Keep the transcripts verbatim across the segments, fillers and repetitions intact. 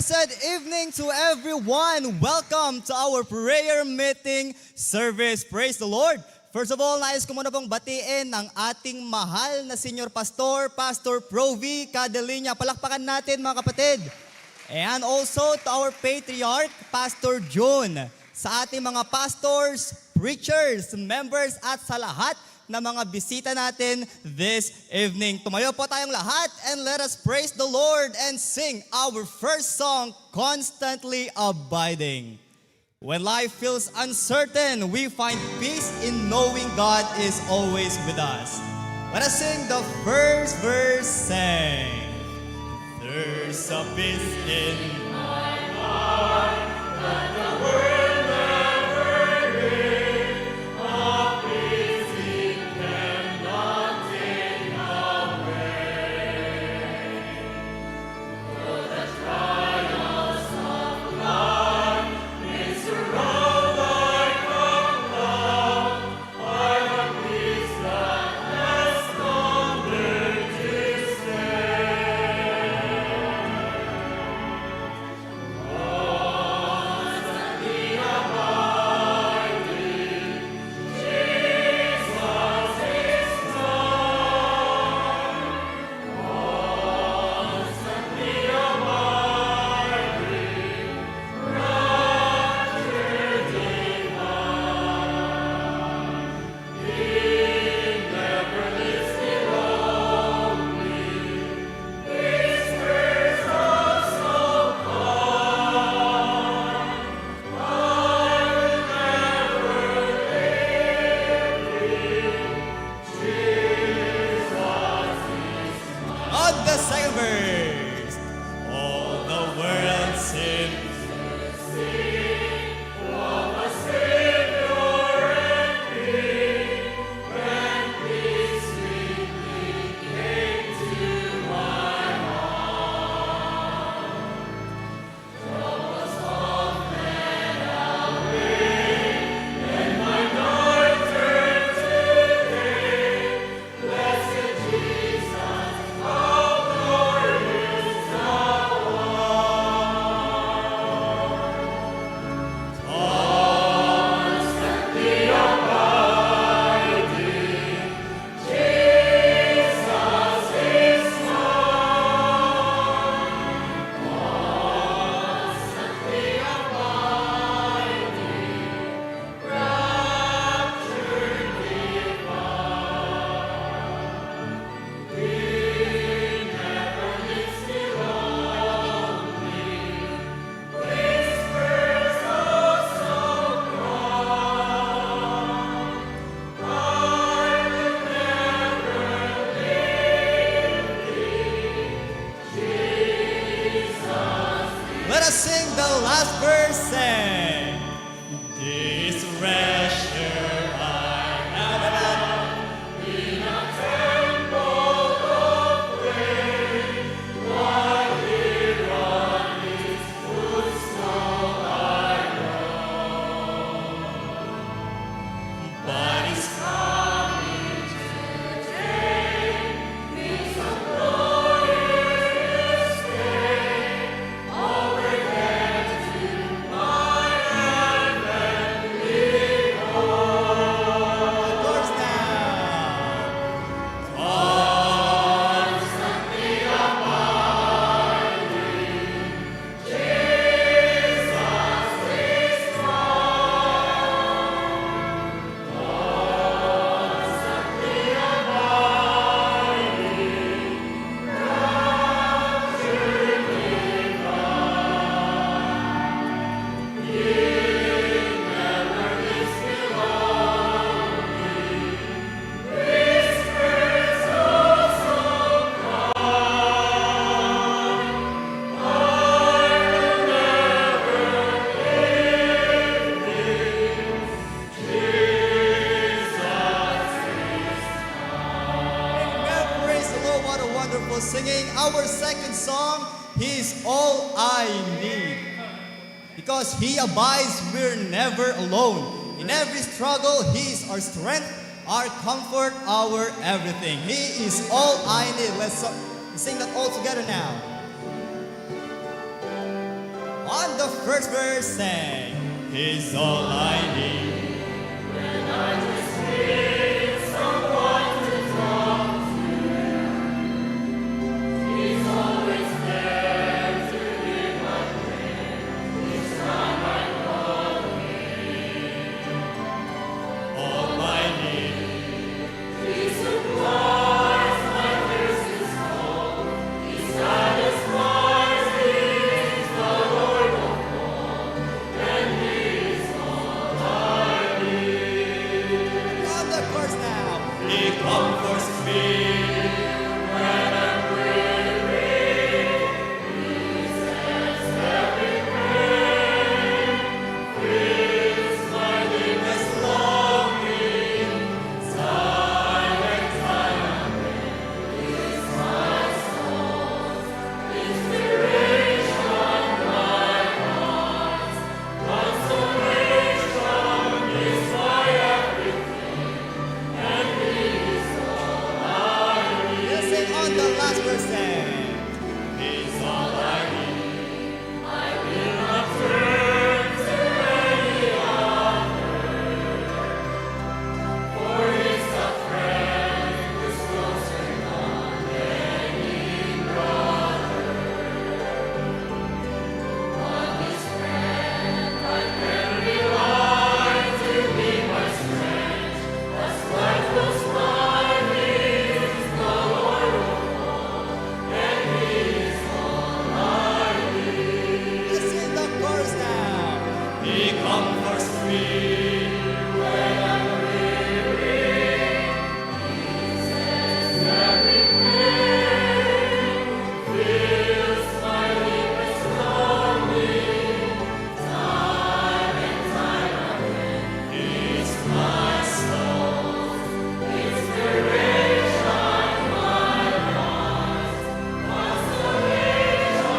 Blessed evening to everyone. Welcome to our prayer meeting service. Praise the Lord. First of all, nais ko muna pong batiin ang ating mahal na Senior Pastor, Pastor Provi Cadeliña. Palakpakan natin, mga kapatid. And also to our Patriarch, Pastor June. Sa ating mga pastors, preachers, members, at sa lahat na mga bisita natin this evening. Tumayo po tayong lahat and let us praise the Lord and sing our first song, Constantly Abiding. When life feels uncertain, we find peace in knowing God is always with us. Let us sing the first verse, saying, "There's a peace in my heart that the world never knew, a peace it cannot take away." On the second verse, all the world seems to sing of a Savior and King, and peace sweetly came to my heart. Let us sing the last verse, saying, "This treasure I have found in a temple of clay, while here on this footstool I roam." But it's coming today, means a glorious day, over there to my heavenly home. Of course now. Constantly abiding, Amen. Praise the Lord. What a wonderful singing. Our second song, He's All I Need. Because He abides, we're never alone. In every struggle, He is our strength, our comfort, our everything. He is all I need. Let's uh, sing that all together now. The first verse saying, "He's all I need." All I need. On the chorus now. He comforts me when I'm weary. He says every prayer fills my deepest longing. Time and time again is my soul's inspiration, my heart's consolation, is my everything, and is all I need. We'll sing on the last verse, eh. Is all I need. I will not turn to any other, for he's a friend who's closer than any brother. On his friend I can rely to be my strength, as life goes by, he is the Lord of all. Let's sing the chorus now. He comforts me when I'm weary. He says every prayer fills my deepest longing. Time and time again, he's my soul's inspiration, my heart's consolation,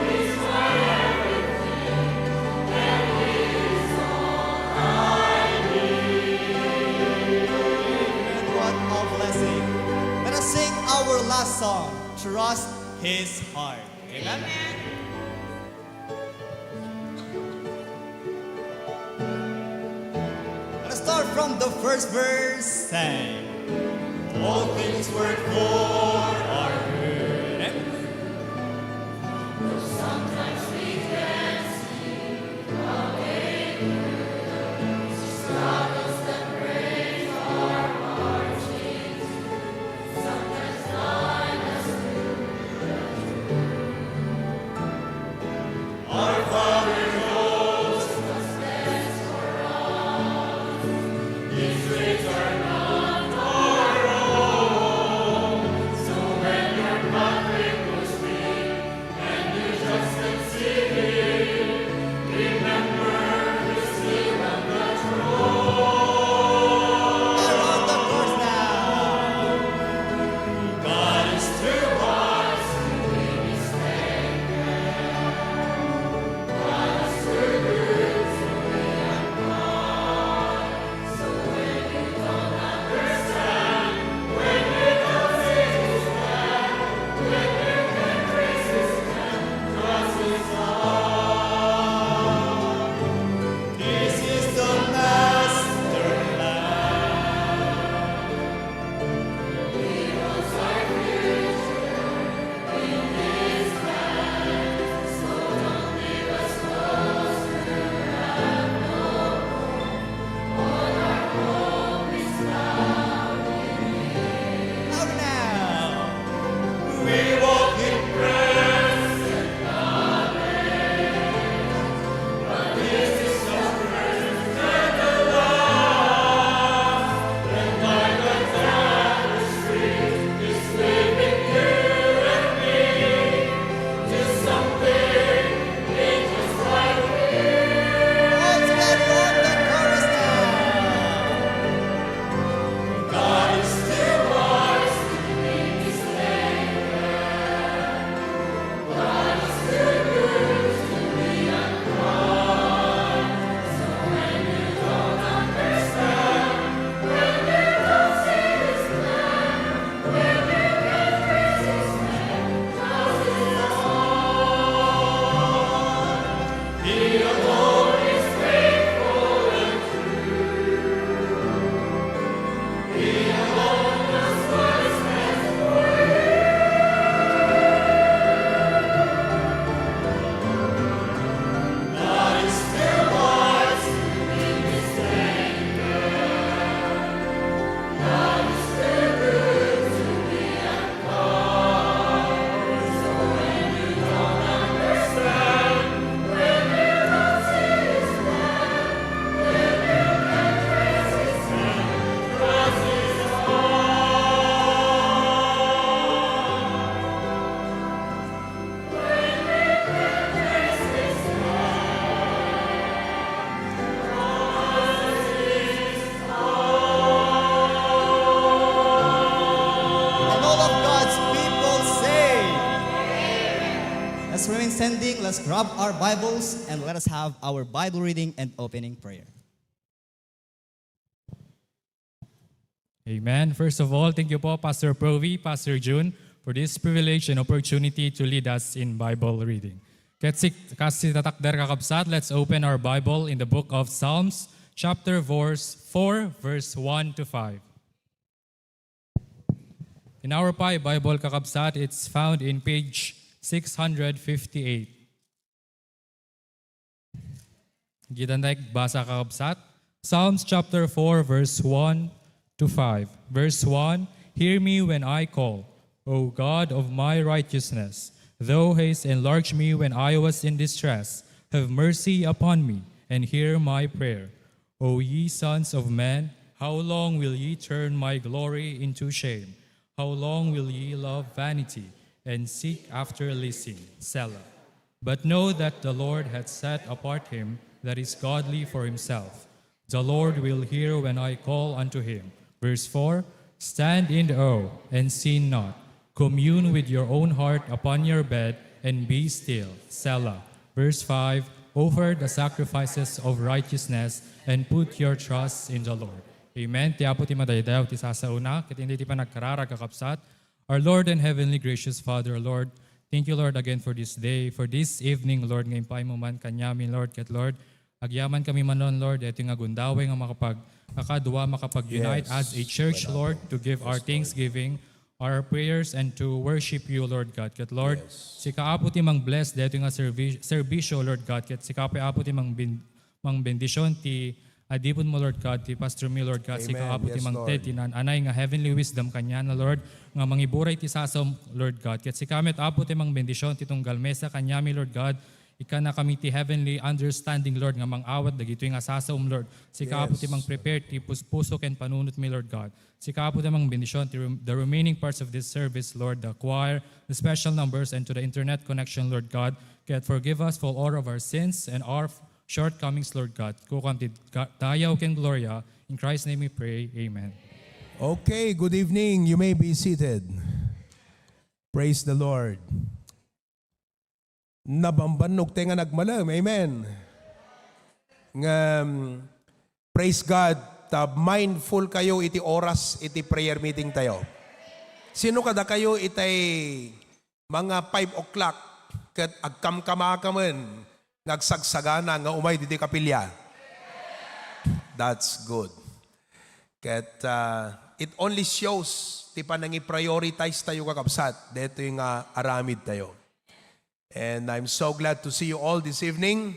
he's my everything, and he's all I need. And what a blessing. Let us sing our last song, Trust His Heart. Amen. Let's start from the first verse. Say, "All things work for our good." Sometimes we can see a way through the struggles that break our hearts. Sending, let's grab our Bibles and let us have our Bible reading and opening prayer. Amen. First of all, thank you po, Pastor Provi, Pastor June, for this privilege and opportunity to lead us in Bible reading. Ket sik-, kas iti takder, kakabsat, let's open our Bible in the book of Psalms, chapter verse four, verse one to five. In our Pi Bible, kakabsat, it's found in page six hundred fifty-eight. Kita na basa, kakabsat. Psalms chapter four, verse one to five. Verse one, "Hear me when I call, O God of my righteousness. Thou hast enlarged me when I was in distress. Have mercy upon me and hear my prayer. O ye sons of men, how long will ye turn my glory into shame? How long will ye love vanity and seek after leasing?" Selah. But know that the Lord hath set apart him that is godly for himself. The Lord will hear when I call unto him. Verse four, "Stand in awe and sin not. Commune with your own heart upon your bed and be still." Selah. Verse five, "Offer the sacrifices of righteousness and put your trust in the Lord." Amen. Ti Apo ti madaydayaw ti sasaona, ket iti panagkararag, kakabsat. Our Lord and heavenly gracious Father, Lord, thank you, Lord, again for this day, for this evening, Lord, nga impaymo man kaniami, Lord, ket, Lord, agyaman kami manen, Lord, daytoy nga gundaway nga makapag-, kakadua, makapag-unite Yes. as a church, Wala Lord, to. To give our Yes, Lord. Thanksgiving, our prayers, and to worship you, Lord God. Ket, Lord, Yes. sika, Apo, ti mang-bless daytoy nga servi-, serbisyo, Lord God. Ket sika pay, Apo, ti mang-ben-, mang-bendision ti adipon mo, Lord God, ti pastor mi, Lord God. Sika, Amen. Apo, ti Yes, mangted Lord. ti naan-anay nga heavenly wisdom kaniana, Lord, nga mangiburay ti sasaom, Lord God. Ket sika met, Apo, ti mang-bendision ti tunggal mesa kaniami, Lord God. Ikkanakami ti heavenly understanding, Lord, nga mang-awat dagitoy nga sasaom, Lord. Sika, Apo, ti Yes. mang-prepare ti puspuso ken panunot mi, Lord God. Sika, Apo, ti mang-bendision ti rem-, the remaining parts of this service, Lord, the choir, the special numbers, and to the internet connection, Lord God. Ket forgive us for all of our sins and our shortcomings, Lord God. Kukam ti ga-, dayaw ken gloria. In Christ's name we pray. Amen. Okay, good evening. You may be seated. Praise the Lord. Nabambannog tayo nga nagmalem. Amen. Ngem, praise God, ta mindful kayo iti oras iti prayer meeting tayo. Sino kadakayo itay mga five o'clock ket agkamkamakamen nga agsagsagana nga umay ditoy kapilya? That's good. Ket, ah, it only shows ti panangi-prioritize tayo, kakabsat, daytoy nga aramid tayo. And I'm so glad to see you all this evening.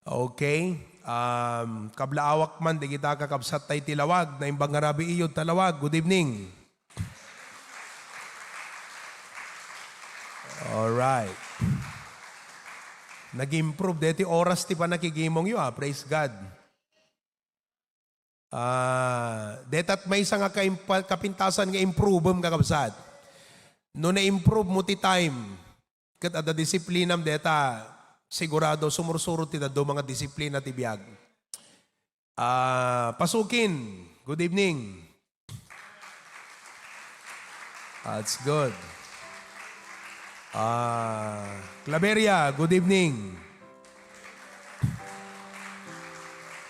Okay. Um, kablaawak man, dagita kakabsat tayo ti lawag. Naimbag nga rabii iyod ta lawag. Good evening. All right. Nag-improve deti oras ti panakigimong yo, ah. Praise God. Ah, detat maysa nga kaimpa-, kapintasan nga improve-em, kakabsat. No na-improve mo ti time, ket adda disiplinam deta, sigurado sumursurot ti dadduma nga disiplina ti biag. Ah, Pasukin, good evening. That's good. Ah, Claveria, good evening.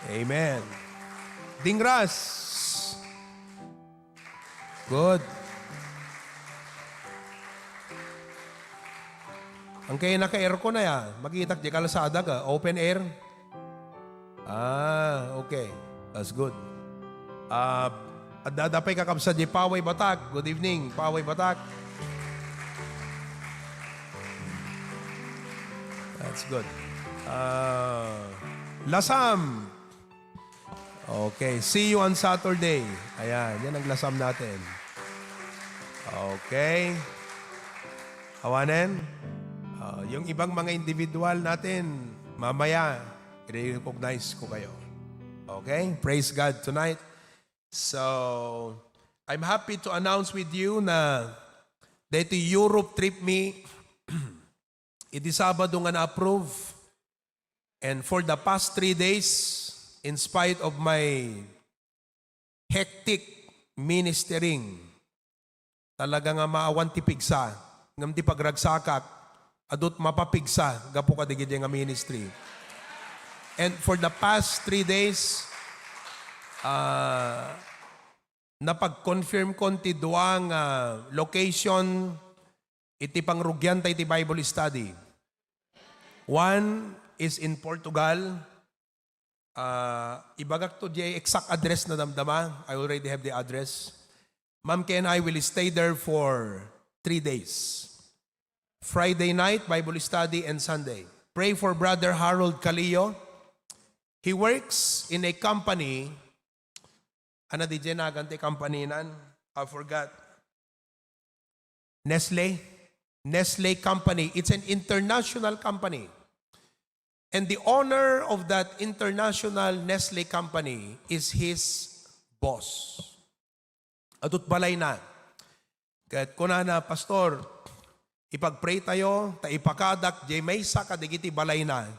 Amen. Dingras. Good. Ang kaya naka-aircon na ya. Makitak di kalsada ka. Open air. Ah, okay. That's good. Ah, adda pay kakabsat di Paway Batak. Good evening, Paway Batak. That's good. Ah, Lasam. Okay, see you on Saturday. Ayan, yan ang Lasam natin. Okay. Awanen, ah, yung ibang mga individual natin, mamaya, i-recognize ko kayo. Okay? Praise God tonight. So, I'm happy to announce with you na dito Europe trip mi, iti Sabado nga na-approve. And for the past three days, in spite of my hectic ministering, talaga nga maawan ti pigsa, ngem ti pagragsakak, adut mapapigsa gapu kadagiti nga ministry. And for the past three days, ah, napag-confirm kon ti dua nga location iti pangrugianta iti Bible study. One is in Portugal. Ah, ibagak to di exact address na damdama. I already have the address. Ma'am Kay and I will stay there for three days. Friday night, Bible study, and Sunday. Pray for Brother Harold Calillo. He works in a company. Ano di nagan ti company nan? I forgot. Nestle. Nestle Company. It's an international company. And the owner of that international Nestle Company is his boss. Adut balayna. Ket kunana, "Pastor, ipag-pray tayo, ta ipakadak diay maysa kadagiti balayna,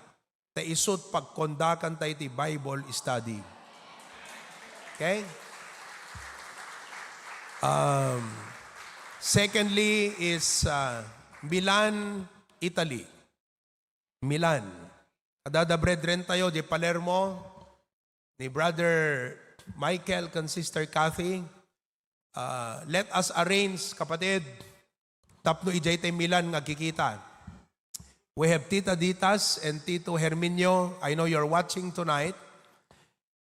ta isut' pagkondakanta iti Bible study." Okay? Um, secondly is, uh, Milan, Italy. Milan. Adda brethren tayo, di Palermo, ni Brother Michael ken Sister Kathy. Uh, let us arrange, kapatid, tapno idiay tay Milan nga agkikita. We have Tita Ditas and Tito Herminio. I know you're watching tonight.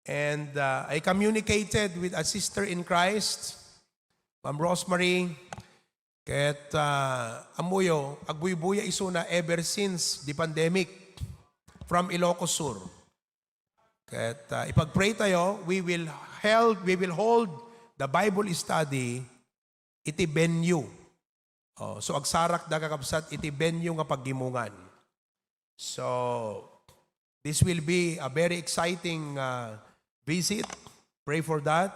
And, uh, I communicated with a sister in Christ, Ma'am Rosemary. Ket, uh, ammoyo, agbuybuya isuna ever since the pandemic from Ilocos Sur. Ket, uh, ipag-pray tayo, we will held, we will hold the Bible study iti venue. Oh, so agsarakda, kakabsat, iti venue nga paggimongan. So, this will be a very exciting, uh, visit. Pray for that.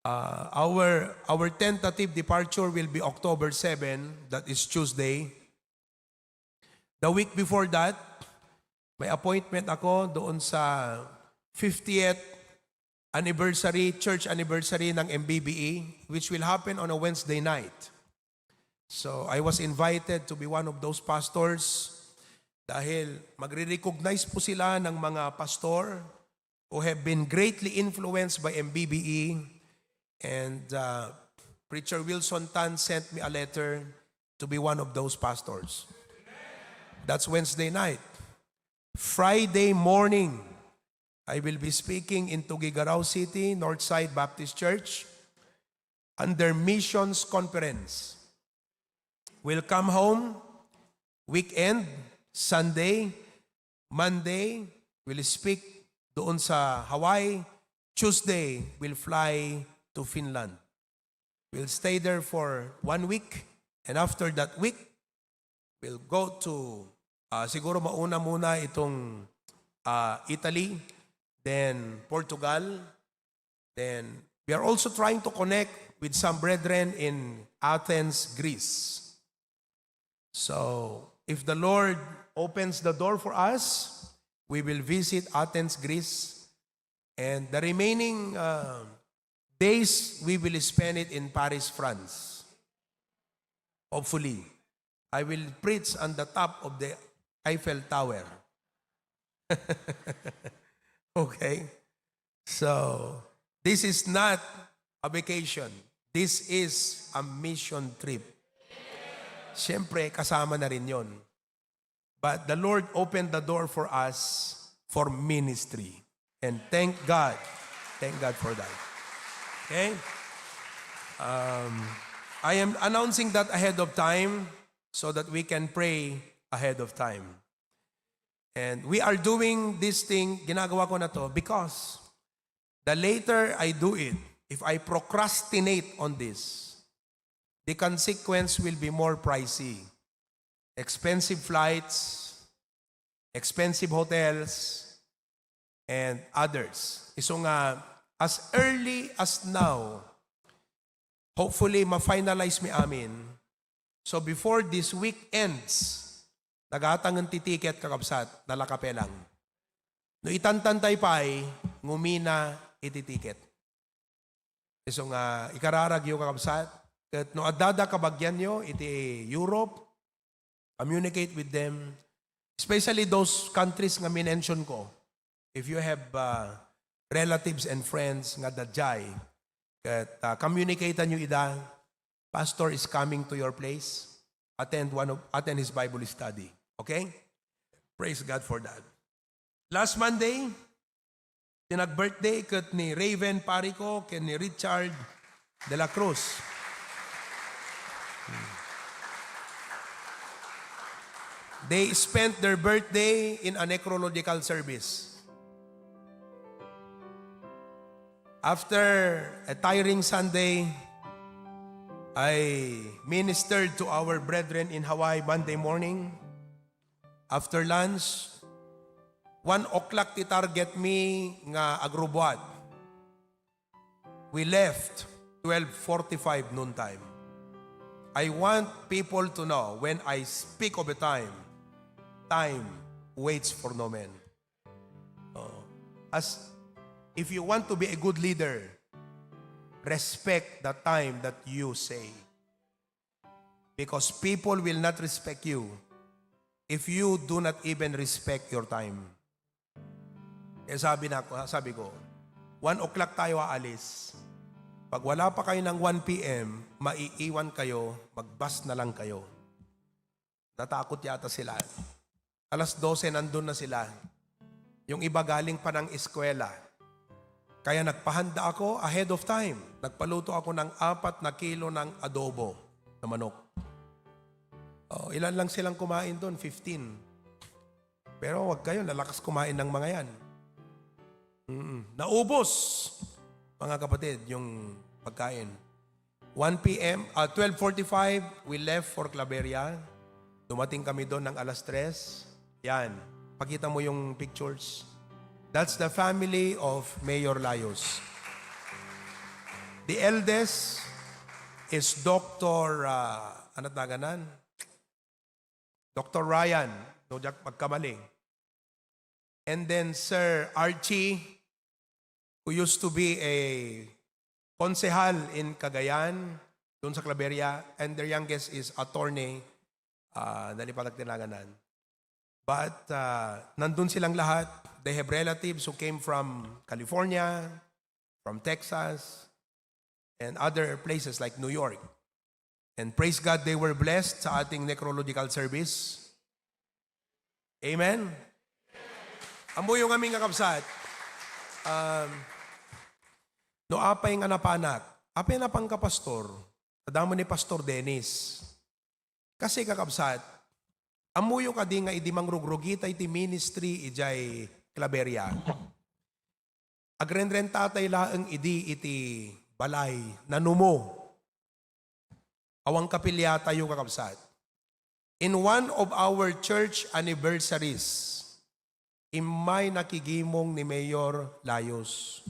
Uh, our, our tentative departure will be October seven, that is Tuesday. The week before that, may appointment ako doon sa fiftieth anniversary, church anniversary ng M B B E, which will happen on a Wednesday night. So, I was invited to be one of those pastors dahil magre-recognize po sila ng mga pastor who have been greatly influenced by M B B E. And, uh, Preacher Wilson Tan sent me a letter to be one of those pastors. That's Wednesday night. Friday morning, I will be speaking in Tuguegarao City, Northside Baptist Church, under Missions Conference. We'll come home weekend, Sunday, Monday, we'll speak doon sa Hawaii. Tuesday, we'll fly to Finland. We'll stay there for one week. And after that week, we'll go to, ah, siguro mauna muna itong, ah, Italy, then Portugal, then we are also trying to connect with some brethren in Athens, Greece. So, if the Lord opens the door for us, we will visit Athens, Greece, and the remaining, uh, days, we will spend it in Paris, France. Hopefully, I will preach on the top of the Eiffel Tower. Okay? So, this is not a vacation. This is a mission trip. Siyempre, kasama na rin yon. But the Lord opened the door for us for ministry. And thank God. Thank God for that. Okay? Um, I am announcing that ahead of time so that we can pray ahead of time. And we are doing this thing, ginagawa ko na to, because the later I do it, if I procrastinate on this, the consequence will be more pricey. Expensive flights, expensive hotels, and others. Isu nga, as early as now, hopefully, ma-finalize mi amin. So, before this week ends, nagatangen ti ticket, kakabsat, nalakape lang. No itantan tay pay, ngumina iti ticket. Isu nga, ikararagyo, kakabsat, ket no addada kabagianyo iti Europe, Communicate with them, especially those countries nga minention ko. If you have, uh, relatives and friends nga adda diay, ket, uh, communicate-anyo ida, "Pastor is coming to your place. Attend one of, attend his Bible study." Okay? Praise God for that. Last Monday, ti nag-birthday ket ni Raven Parico ken ni Richard de la Cruz. They spent their birthday in a necrological service. After a tiring Sunday, I ministered to our brethren in Hawaii Monday morning. After lunch, one o'clock ti target mi nga agrubuat. We left twelve forty-five noon time. I want people to know, when I speak of a time, time waits for no man. Oh. As if you want to be a good leader, respect the time that you say. Because people will not respect you if you do not even respect your time. Eh, sabi na, sabi ko, "One o'clock tayo aalis. Pag wala pa kayo ng one P M, maiiwan kayo, magbus na lang kayo." Natakot yata sila. Alas dose, nandun na sila. Yung iba galing pa ng eskwela. Kaya nagpahanda ako ahead of time. Nagpaluto ako ng apat na kilo ng adobo na manok. Oh, ilan lang silang kumain doon? Fifteen. Pero wag kayo, lalakas kumain ng mga yan. Mm. Naubos, mga kapatid, yung pagkain. One P M, ah, twelve forty-five, we left for Claveria. Dumating kami doon ng alas tres. Yan. Pakita mo yung pictures. That's the family of Mayor Layos. The eldest is Doctor, ah, ano tawag nan? Doctor Ryan, no, diak magkamali. And then Sir Archie, who used to be a konsehal in Cagayan, doon sa Claveria, and their youngest is attorney, ah, nalipat ang tinanganan. But, ah, nandun silang lahat. They have relatives who came from California, from Texas, and other places like New York. And praise God, they were blessed sa ating necrological service. Amen? Ammoyo ngamin, kakabsat, um, no apay nga napanak, apay napan ka, Pastor? Adda man ni Pastor Dennis. Kasi, kakabsat, ammoyo kadi nga idi mangrugrugita iti ministry idiay Claveria, agrenrentatay laeng idi iti balay, nanumo. Awan kapiliatayo, kakabsat. In one of our church anniversaries, immay nakigimong ni Mayor Layos.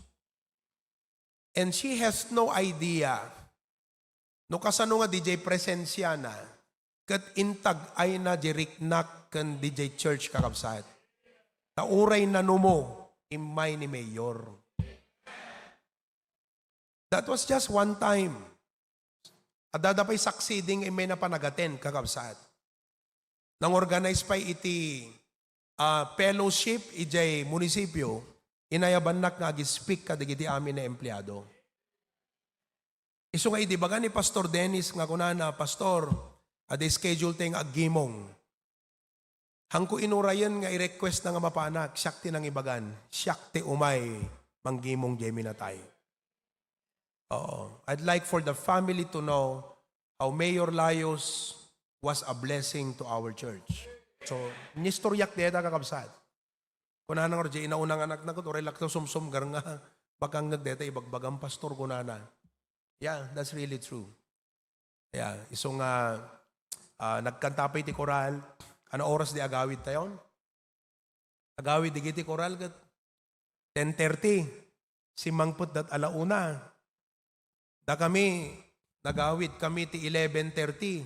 And she has no idea no kasano nga D J presensiana ket intag-ayna di riknak ken D J church, kakabsat. Ta uray nanumo, immay ni Mayor. That was just one time. Adda pay succeeding nga immay napan nag-attend, kakabsat. Nang-organize pay iti, ah, fellowship idiay munisipyo, inayabannak nga ag-speak kadagiti amin nga empleyado. Isu nga idi baga ni Pastor Dennis nga kunana, "Pastor, adda schedule tayo nga aggimong." Hangko inurayen nga i-request na nga mapanak, siak ti nangibagan, siak ti umay manggimong jay minatay. Oo. I'd like for the family to know how Mayor Layos was a blessing to our church. So, inistoryak deta, kakabsat. Kunana nga, "Jay, inaunang anak na ko, uray lakto sumsumgar nga bakangngeg deta, ibagbagam, Pastor," kunana. Yeah, that's really true. Yeah, isu nga, ah, nagkanta pay ti koral. Ano oras di agawid tayon? Agawid digiti koral ket ten thirty. Simmangpet dat ala una. Dakami, nagawid kami ti eleven thirty.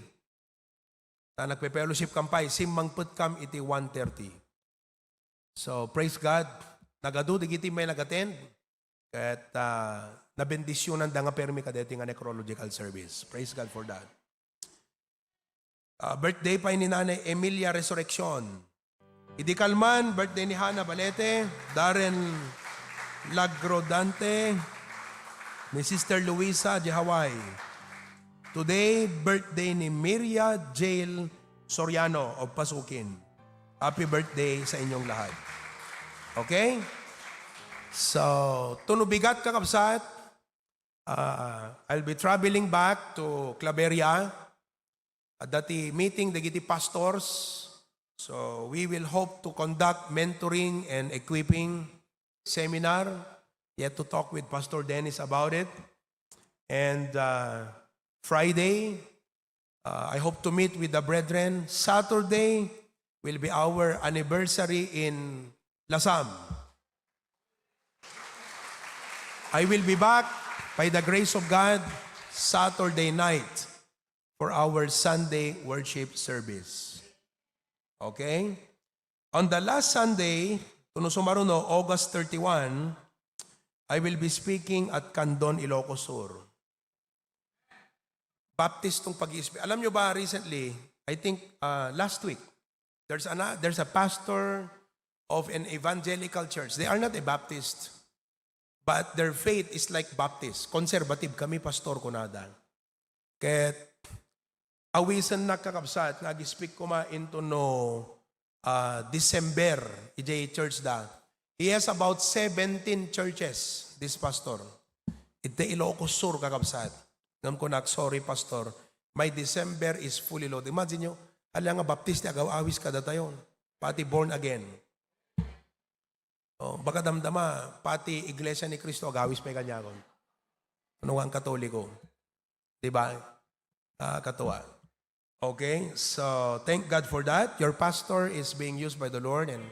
Ta nagpe-fellowship kam pay, simmangpet kam iti one thirty. So, praise God. Nagadu digiti may nag-attend. Ket, ah, nabendisyonanda nga permi kadeti nga necrological service. Praise God for that. Ah, birthday pay ni Nanay Emilia Resurreccion. Idi kalman, birthday ni Hana Balete, Darren Lagrodante, ni Sister Luisa Jehaway. Today, birthday ni Miria Jail Soriano of Pasukin. Happy birthday sa inyong lahat. Okay? So, tuno bigat, kakabsat. Uh, I'll be traveling back to Claveria. Adda ti meeting dagiti pastors. So we will hope to conduct mentoring and equipping seminar. Yet to talk with Pastor Dennis about it. And uh, Friday, uh, I hope to meet with the brethren. Saturday will be our anniversary in Lasam. I will be back by the grace of God Saturday night for our Sunday worship service. Okay? On the last Sunday, tuno sumaruno, August thirty-one, I will be speaking at Candon, Ilocos Sur. Baptist tong pag-iisip. Alam nyo ba, recently, I think uh, last week, there's, an, there's a pastor of an evangelical church. They are not a Baptist, but their faith is like Baptist. Conservative kami, pastor, kunada. Ket awisennak, kakabsat, nga ag-speak koma into no uh, December, idiay church da. He has about seventeen churches, this pastor. Iti Ilocos Sur, kakabsat. Ngem kunak, "Sorry, pastor. My December is fully loaded." Imagine nyo, hala nga Baptist ti agaw-awis kadatayon. Pati born again. Oh, baka damdama, pati Iglesia ni Cristo agawis pay kaniakon. Ano nga ang Katoliko? Di ba? Ah, katua. Okay, so thank God for that. Your pastor is being used by the Lord, and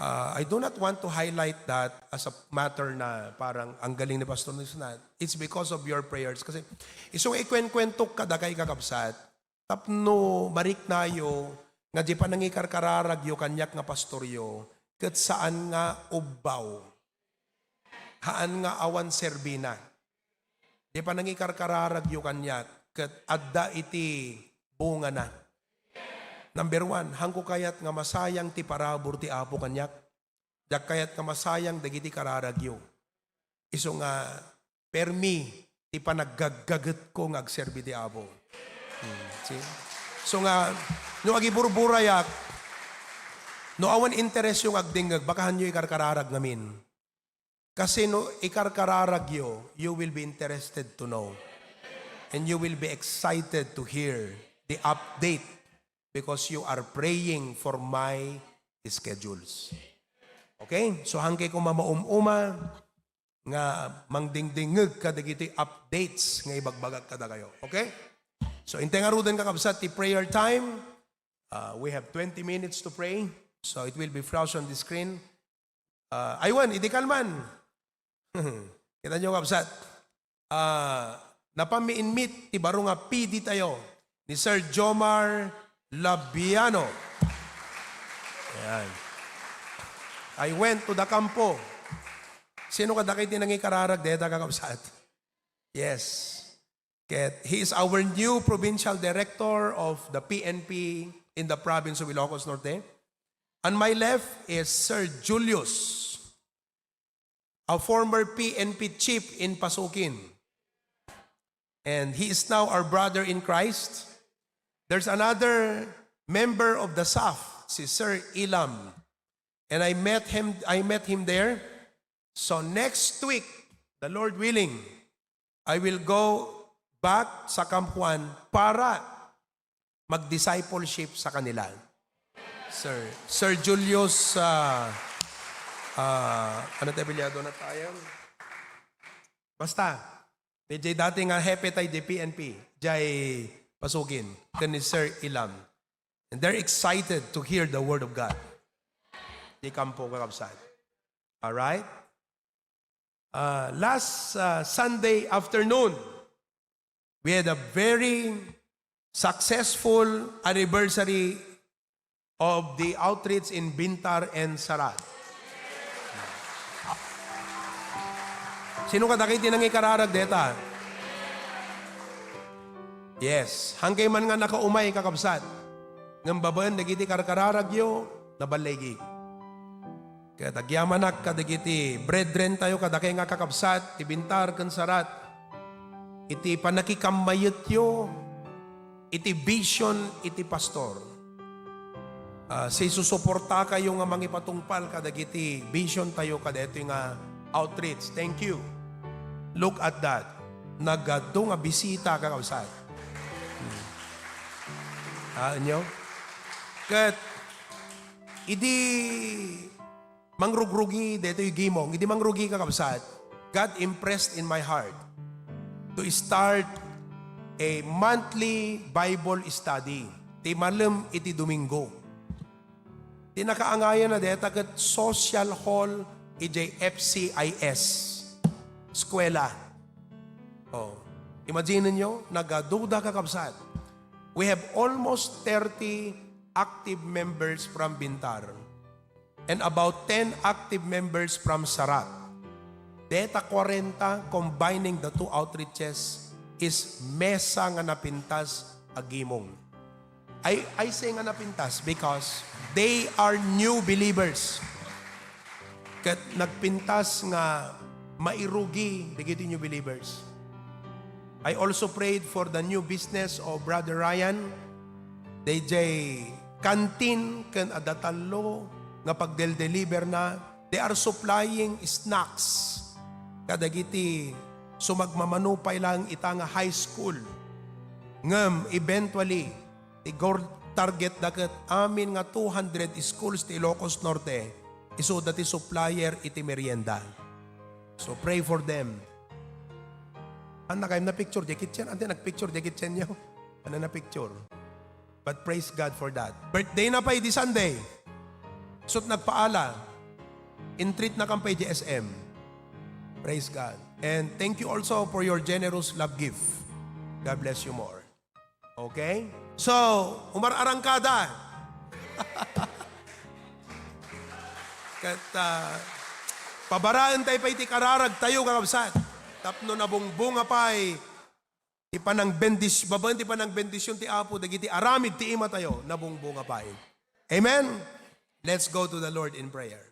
uh, I do not want to highlight that as a matter na parang ang galing ni Pastor. It's not. It's because of your prayers. Kasi isu nga ikwenkwento kada kay, kakabsat, tapno mariknayo nga di panangikarkararagyo kaniak nga pastoryo ket saan nga ubbaw, haan nga awan serbina. Di panangikarkararagyo kaniak ket adda iti bungana. Number one, haanko kayat nga masayang ti parabur ti Apo kaniak. Diak kayat nga masayang dagiti kararagyo. Isu nga permi ti panaggaggaggetko nga agserbi ti Apo. Hmm, see? So nga, no agiburburayak, no awan interesyo nga agdingngeg, baka haanyo ikarkararag ngamin. Kasi no ikarkararagyo, you will be interested to know. And you will be excited to hear the update because you are praying for my schedules. Okay? So, haanko koma maum-uma nga mangdingdingngeg kadagiti updates nga ibagbagak kadakayo. Okay? So, intay ngaruden, kakabsat, ti prayer time. Uh, we have twenty minutes to pray. So, it will be flash on the screen. Uh, aywan, idi kalman. Kita nyo, kabsat. Ah, napaminmit ti baro nga P D tayo ni Sir Jomar Labiano. Ayan. I went to the campo. Sino kadakay ti nangikararag deta, kakabsat? Yes. Ket he is our new provincial director of the P N P in the province of Ilocos Norte. On my left is Sir Julius, a former P N P chief in Pasukin. And he is now our brother in Christ. There's another member of the S A F, si Sir Ilam. And I met him, I met him there. So next week, the Lord willing, I will go back sa Camp Juan para mag-discipleship sa kanila. Sir, Sir Julius, ah, ah, ano ti apelyido na tayo? Basta, medyo dati nga hepe tayo di P N P, jay Pasukin, ken ni Sir Ilam. And they're excited to hear the word of God. Di kampo, kakabsat. All right? Uh, last uh, Sunday afternoon, we had a very successful anniversary of the outreach in Bintar and Sarat. Sino kadakay ti nangikararag deta? Yes, hangkay man nga nakaumay, kakabsat. Ngem babaen dagiti karkararagyo, naballigi. Ket agyamanak kadagiti bredrentayo, kadakay nga kakabsat, ti Bintar ken Sarat, iti pannakikammayetyo, iti vision, iti pastor. Ah, sisusuportakayo nga mangipatungpal kadagiti vision tayo kadaytoy nga outreach. Thank you. Look at that. Nagadu nga bisita, kakabsat. Hmm. Ah, inyo? Ket, idi mangrugi daytoy gimong, idi mangrugi, kakabsat, God impressed in my heart to start a monthly Bible study ti malem iti Domingo. Ti nakaangayan a dayta ket social hall idiay F C I S eskwela. Oh, imagine nyo, nagaduda, kakabsat. We have almost thirty active members from Bintar and about ten active members from Sarat. Dayta kwarenta, combining the two outreaches, is mesa nga napintas a gimong. I, I say nga napintas because they are new believers. Ket nagpintas nga mairugi dagiti new believers. I also prayed for the new business of Brother Ryan. Daydiay canteen ken adda tallo nga pagdeldeliver na. They are supplying snacks kadagiti sumagmamano pay laeng ita nga high school. Ngem eventually, ti goal target da ket amin nga two hundred schools ti Ilocos Norte, isuda ti supplier iti merienda. So pray for them. Anna kayam na picture diay kitchen? Ante nagpicture diay kitchenyo? Anna na picture? But praise God for that. Birthday na pay di Sunday. Isut nagpaala. Intreat na kam pay di S M. Praise God. And thank you also for your generous love gift. God bless you more. Okay? So, umar-arangkada. Ket, ah, pabaraentayo pay ti kararagtayo, kakabsat. Tapno nabungbunga pay ti panangbendis-, babaen ti panangbendision ti Apo dagiti aramid ti imatayo, nabungbunga pay. Amen? Let's go to the Lord in prayer.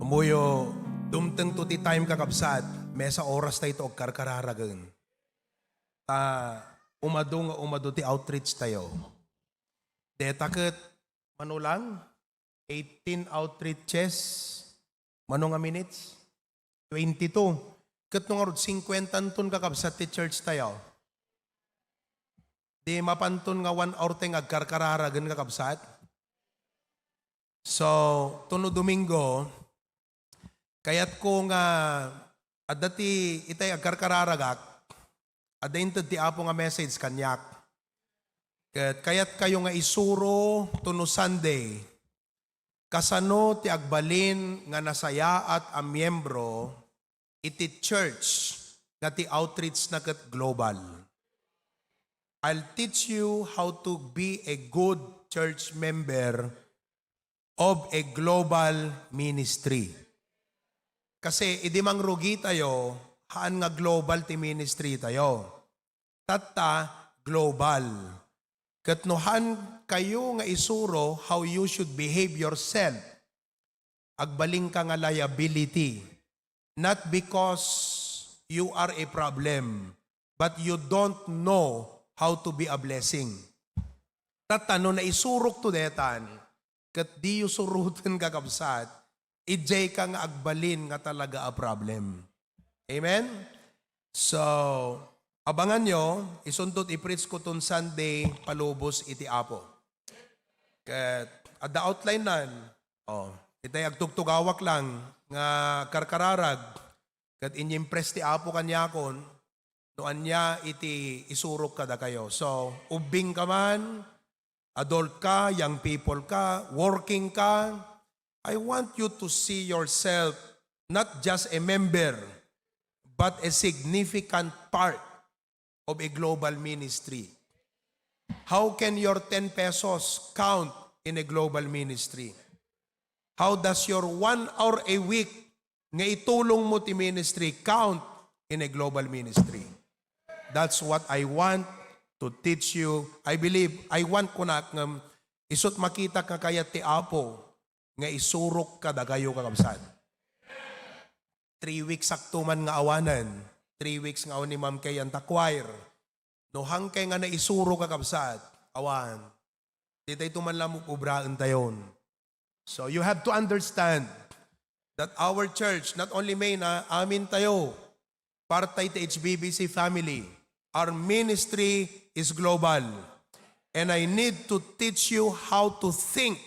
Ammoyo, dumtengto ti time, kakabsat, mesa oras tayo agkarkararagen. Ta umadu nga umadu ti outreach tayo. Deta ket, mano lang, eighteen outreaches, mano nga minutes? Twenty-two. Ket no ngarud, singkuenta ton, kakabsat, ti church tayo. Di mapanton nga one hour tayo nga agkarkararagen, kakabsat? So, tuno Domingo, kayatko nga adda ti itay agkarkararagak, adda inted ti Apo nga message kaniak. Ket kayatkayo nga isuro tuno Sunday, kasano ti agbalin nga nasayaat a miembro iti church nga ti outreach na ket global. I'll teach you how to be a good church member of a global ministry. Kasi idi mangrugi tayo, haan nga global ti ministry tayo. Tatta, global. Ket no haan kayo nga isuro how you should behave yourself, agbalinka nga liability. Not because you are a problem, but you don't know how to be a blessing. Tatta, no naisurokto detan, ket diyo suroten, kakabsat, idiay ka nga agbalin nga talaga a problem. Amen? So, abanganyo, isuntot i-preach ko ton Sunday, palubos iti Apo. Ket adda outline nan. Oh, itay agtugtugawak lang nga karkararag, ket inyimpress ti Apo kaniakon, no ania iti isurok kadakayo. So, ubbing ka man, adult ka, young people ka, working ka, I want you to see yourself not just a member, but a significant part of a global ministry. How can your ten pesos count in a global ministry? How does your one hour a week nga itulong mo ti ministry count in a global ministry? That's what I want to teach you. I believe, I want, kunak ngem, isut' makitak nga kayat ti Apo nga isurok kadakayo, kakabsat. Three weeks sakto man nga awanen. Three weeks nga awan ni Ma'am Kay anta choir. No haankay nga naisuro, kakabsat, awan. Di tayo man lang ubraen tayon. So you have to understand that our church, not only me, na amin tayo, parte ti H B B C family. Our ministry is global. And I need to teach you how to think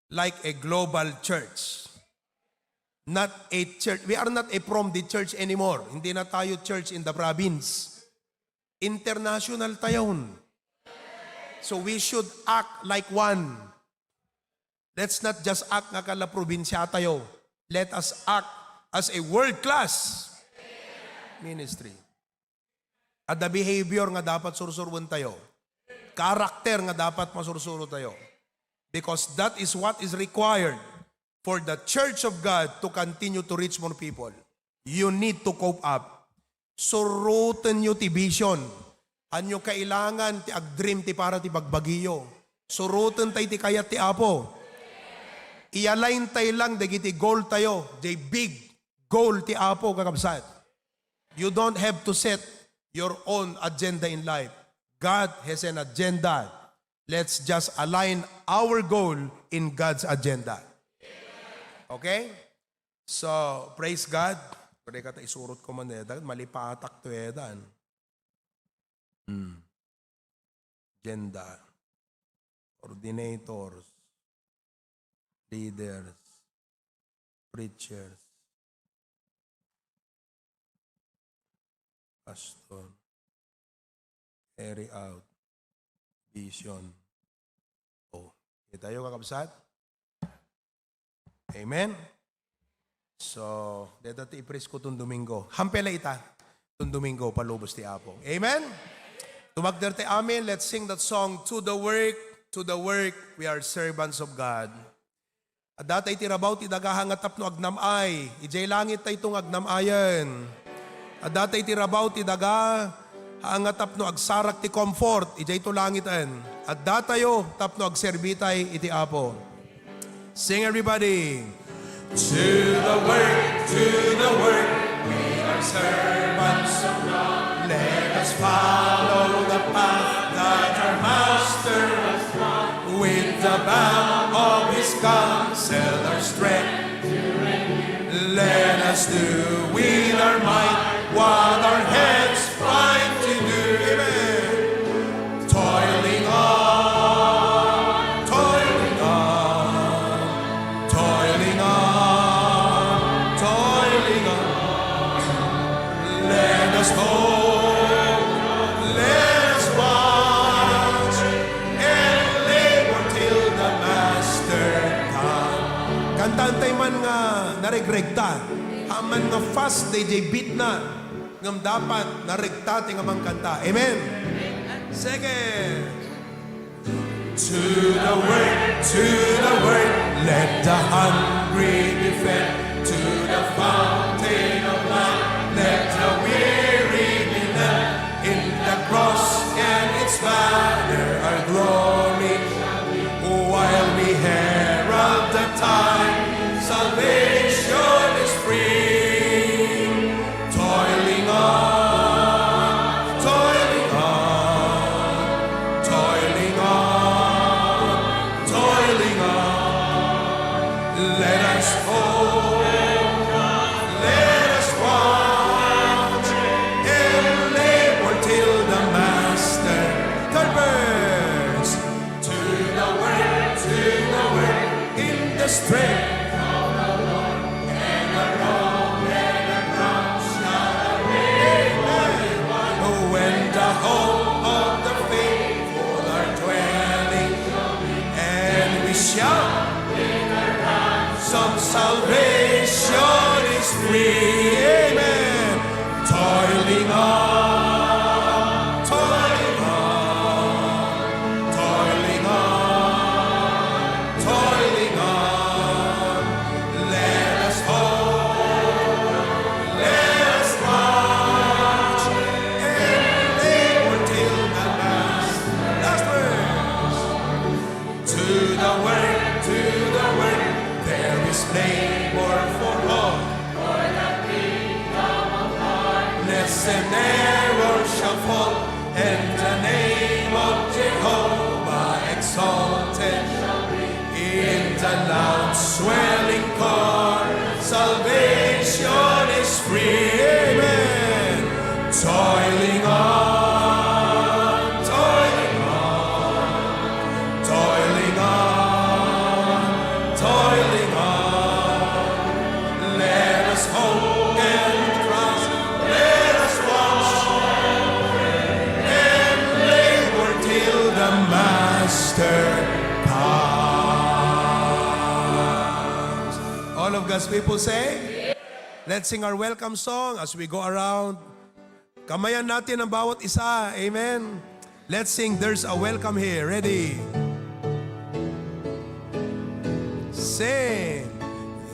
like a global church. Not a church. We are not a from the church anymore. Hindi na tayo church in the province. International tayon. So we should act like one. Let's not just act nga kala probinsya tayo. Let us act as a world-class ministry. Adda behavior nga dapat sursurwen tayo. Character nga dapat masursuro tayo. Because that is what is required for the Church of God to continue to reach more people. You need to cope up. Suroten yo ti vision. Ania kailangan ti agdream ti para ti bagbagiyo. Suroten tay ti kayat ti Apo. I-align tay lang dagiti goal tayo, the big goal ti Apo, kakabsat. You don't have to set your own agenda in life. God has an agenda. Let's just align our goal in God's agenda. Okay? So, praise God. Pwede ka ta isurot ko man, eh. Dapat malipatak to, eh, dan. Hmm. Agenda. Coordinators. Leaders. Preachers. Pastor. Carry out. Vision. Oh, itayo, kakabsat? Amen? So, deta ti i-preach ko ton Domingo. Hampela ita, ton Domingo, palubos ti Apo. Amen? Tumagder ti amin, let's sing that song, "To the work, to the work, we are servants of God." Adda tay ti rabaw ti daga nga tapno agnam-ay. Idiay langit tay to nga agnam-ayen. Adda tay ti rabaw ti daga nga tapno agsarak ti comfort. Idiay to langiten. Adda tayo tapno agserbi tay iti Apo. Sing, everybody. To the Work, we are servants of God. Let us follow the path that our Master has trod. With the balm of his counsel our strength to renew. Let us do with our might what our hands find to do. Amen. Toiling on, toiling on, toiling on, toiling on. Let us hope, let us watch, and labor till the Master come. Kantaentayo man nga naregregta. Amangan nga fast daydiay beatna. Ngem dapat naregta ti nga mangkanta. Amen. Second. To the work, to the work, let the hungry be fed. To the fountain of life, let the weary be led. In the cross and its banner our glory shall be. While we herald the tide, salvation is free. Toiling on, toiling on, toiling on, toiling on. Let us hope, let us watch, and labor till the Master. Third verse. To the work, to the work, in the strength of the Lord, and the robe and the crown shall await. Amen. When the hope of the faithful are dwelling, and we shout, some salvation is free. Amen. Toiling on, toiling on, toiling on, toiling on. Let us hope, let us watch, and labor till the last. Last verse. To the work, to the work, there is labor for all. For the kingdom of darkness and error shall fall, and the name of Jehovah exalted shall be. In the loud swelling chorus, salvation is free. Amen. Toiling on, toiling on, toiling on, toiling on. Let us hope and trust, let us watch and labor till the Master comes. All of God's people say, let's sing our welcome song as we go around. Kamayan natin ang bawat isa. Amen. Let's sing There's a Welcome Here. Ready? Sing.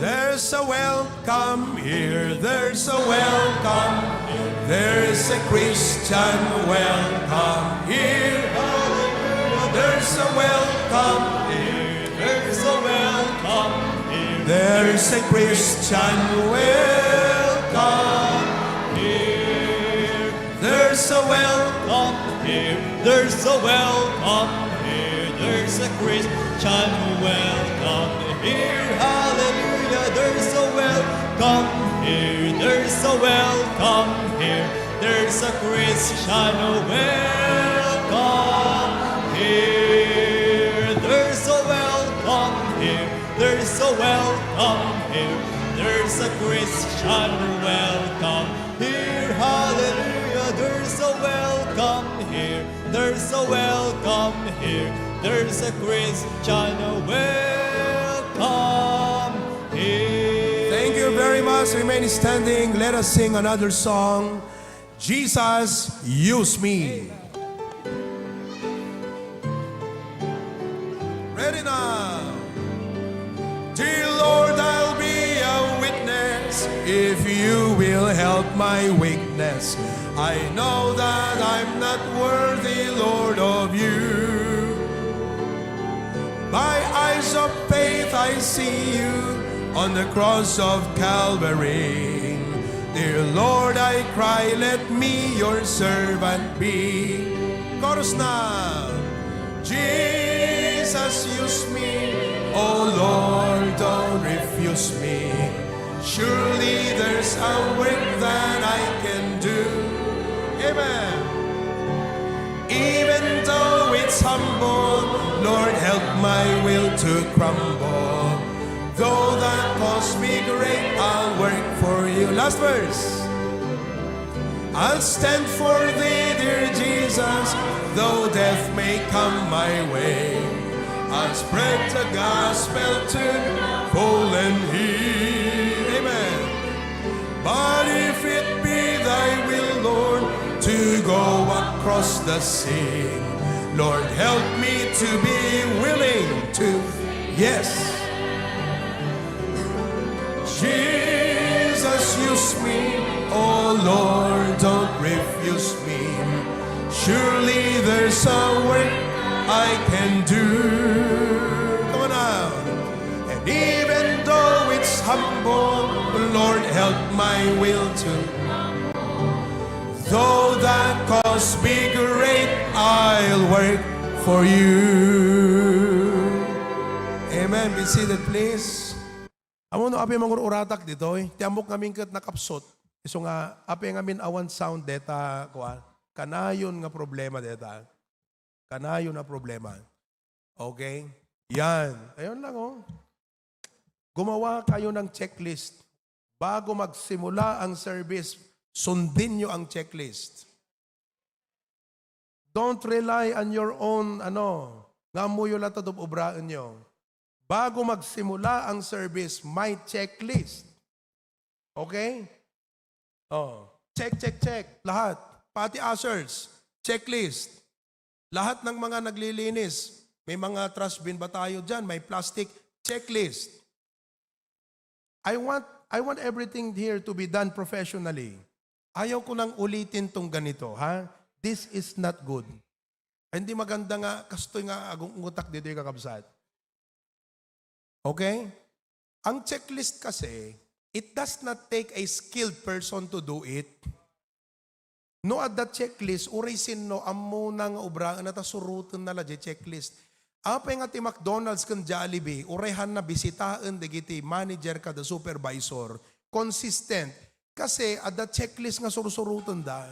There's a welcome here, there's a welcome here, there's a Christian welcome here. There's a welcome here, there's a welcome here, there's a Christian welcome here. There's a welcome here. There's a welcome here. There's a Christian welcome here. Hallelujah. There's a welcome here. There's a welcome here. There's a Christian welcome here. There's a welcome here. There's a welcome here. There's a Christian welcome here. Hallelujah. There's a welcome here. There's a welcome here. There's a Christian welcome here. Thank you very much. Remain standing. Let us sing another song. Jesus, use me. Ready now. Dear Lord, I'll be a witness if you will help my weakness. I know that I'm not worthy, Lord, of you. By eyes of faith, I see you on the cross of Calvary. Dear Lord, I cry, let me your servant be. Chorus na. Jesus, use me. Oh Lord, don't refuse me. Surely there's a work that I can do. Amen. Even though it's humble, Lord, help my will to crumble. Though the cost be great, I'll work for you. Last verse. I'll stand for thee, dear Jesus, though death may come my way. I'll spread the gospel to poor and needy. Amen. But if it be thy will, Lord, to go across the sea, Lord, help me to be willing to, yes. Jesus, use me. Oh Lord, don't refuse me. Surely there's a work I can do. Come on now. And even though it's humble, Lord, help my will to. Though the cost be great, I'll work for you. Amen. Be seated, please. Ammom no apay mangur-uratak ditoy? Ti ammok ngamin ket nakapsut. Isu nga, apay ngamin awan sound deta, kua? Kanayon nga problema deta. Kanayon nga problema. Okay? Yan. Ayun lang, oh. Gumawa kayo ng checklist. Bago magsimula ang service, sundin nyo ang checklist. Don't rely on your own, ano, nga ammoyo lang ta dub-, ubraen nyo. Bago magsimula ang service, may checklist. Okay? Oh, check, check, check. Lahat. Pati ushers, checklist. Lahat ng mga naglilinis, may mga trash bin ba tayo dyan? May plastic, checklist. I want, I want everything here to be done professionally. Ayaw ko nang ulitin tong ganito, ha? This is not good. Ay, hindi maganda nga, kastoy nga agung-utak ditoy, kakabsat. Okay? Ang checklist kasi, it does not take a skilled person to do it. No, adda checklist, uray sinno, ammona nga ubraenna ta surotenna la diay checklist. Apay nga ti McDonald's ken Jollibee, uray hanna bisitaen dagiti manager kada supervisor, consistent, kasi adda checklist nga sursurotenda.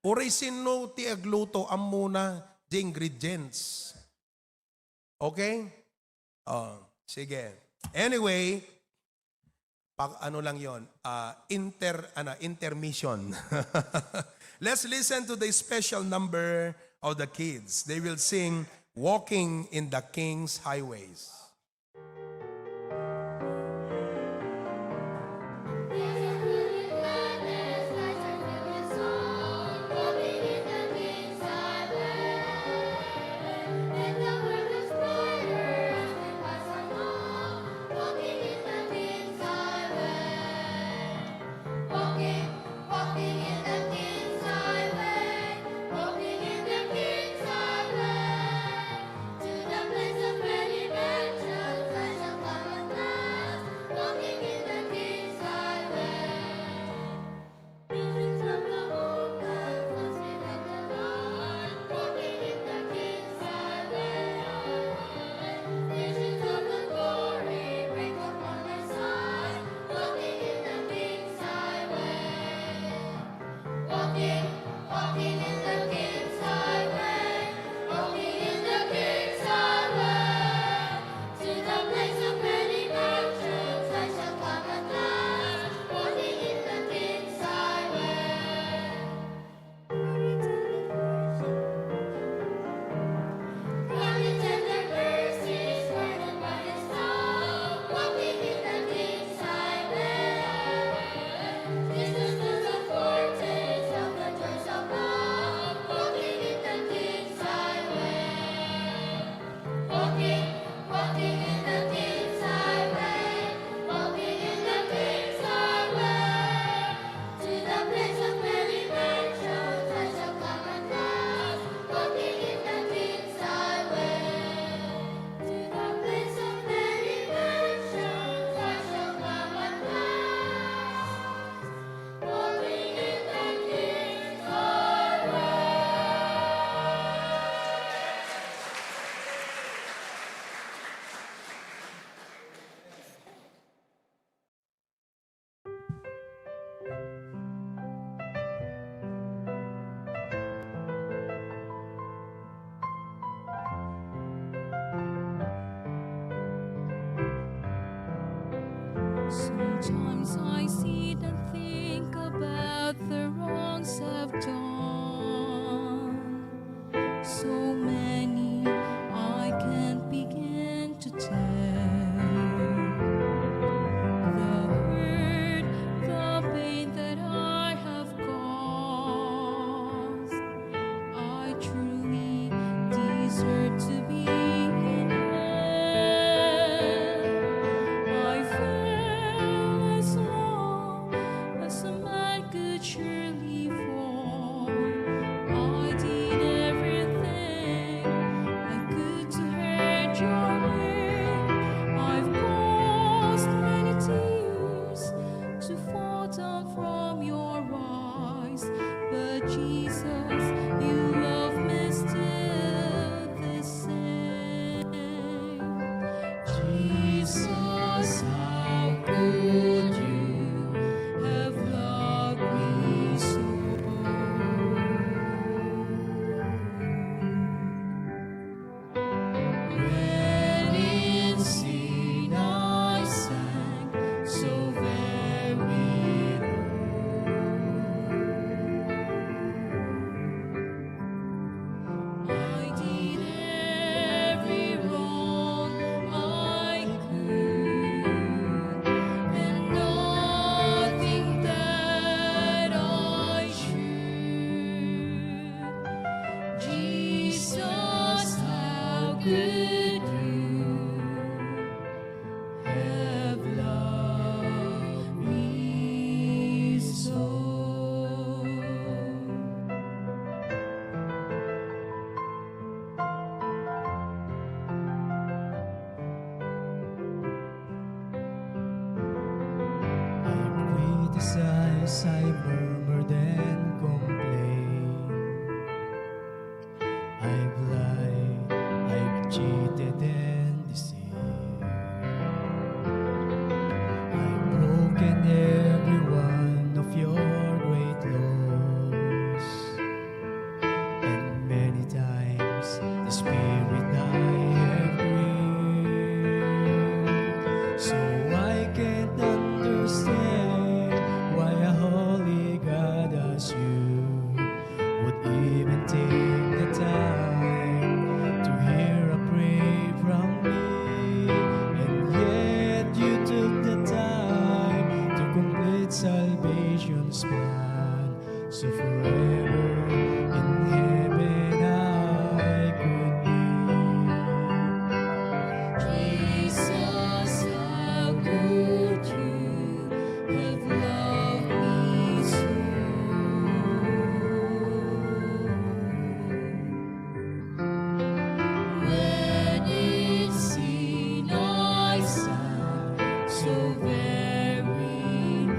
Uray sinno ti agluto, ammona diay ingredients. Okay? Oh, sige. Anyway, pa-, ano lang yon, ah, inter-, ano, intermission. Let's listen to the special number of the kids. They will sing Walking in the King's Highways. Sometimes I sit and think about the wrongs I've done. So many I can't begin to tell. The hurt, the pain that I have caused, I truly deserve to be in hell. I fell as low as a man could surely fall. I did everything I could to hurt your name. I've caused many tears to fall down from your eyes, but Jesus, you love me still the same. Jesus, how could you have loved me so? When in sin I sank so very low, I did every wrong I could, and nothing that I should. Jesus, how could you have loved me so? I've criticized, I've murmured and complained. I've lied, I've cheated and deceived. I've broken every one of your great laws. And many times the Spirit I have grieved. So I can't understand why a holy God as you would even take the time to hear a prayer from me. And yet you took the time to complete salvation's plan. So forever in heaven I could be. Jesus, how could you have loved me so? When in sin I sank so very low,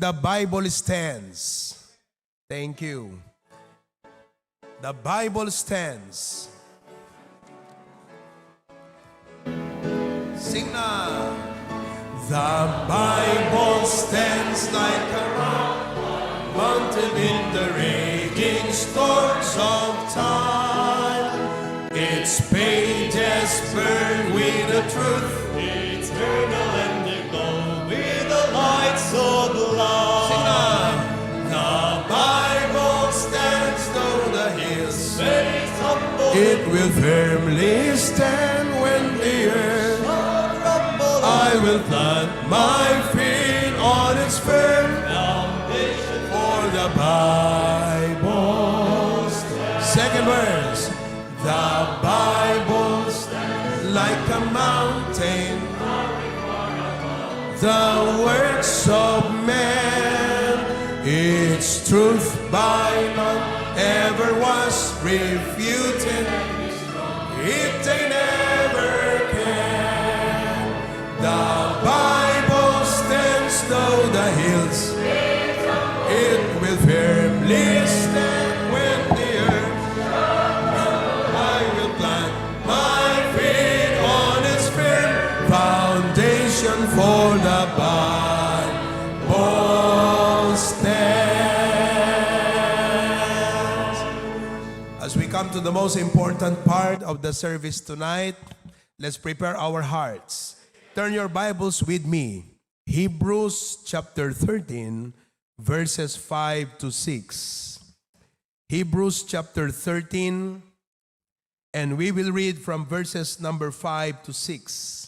The Bible stands. Thank you. The Bible stands. Sing na. The Bible stands like a mountain in the raging storms of time. Its pages burn with the truth, eternal and aglow with the lights of love. Sing na. The Bible stands though the hills may tremble. It will firmly stand when the earth shall crumble. I will plant my feet on its firm foundation, for the Bible stands. Second verse. The Bible stands like a mountain. The works of man, its truth by none ever was refuted. It they never can. The Bible stands though the hills. It will firmly stand when the earth. I will plant my feet on its firm foundation, for the Bible stands. As we come to the most important part of the service tonight, let's prepare our hearts. Turn your Bibles with me. Hebrews chapter thirteen, verses five to six. Hebrews chapter thirteen, and we will read from verses number five to six.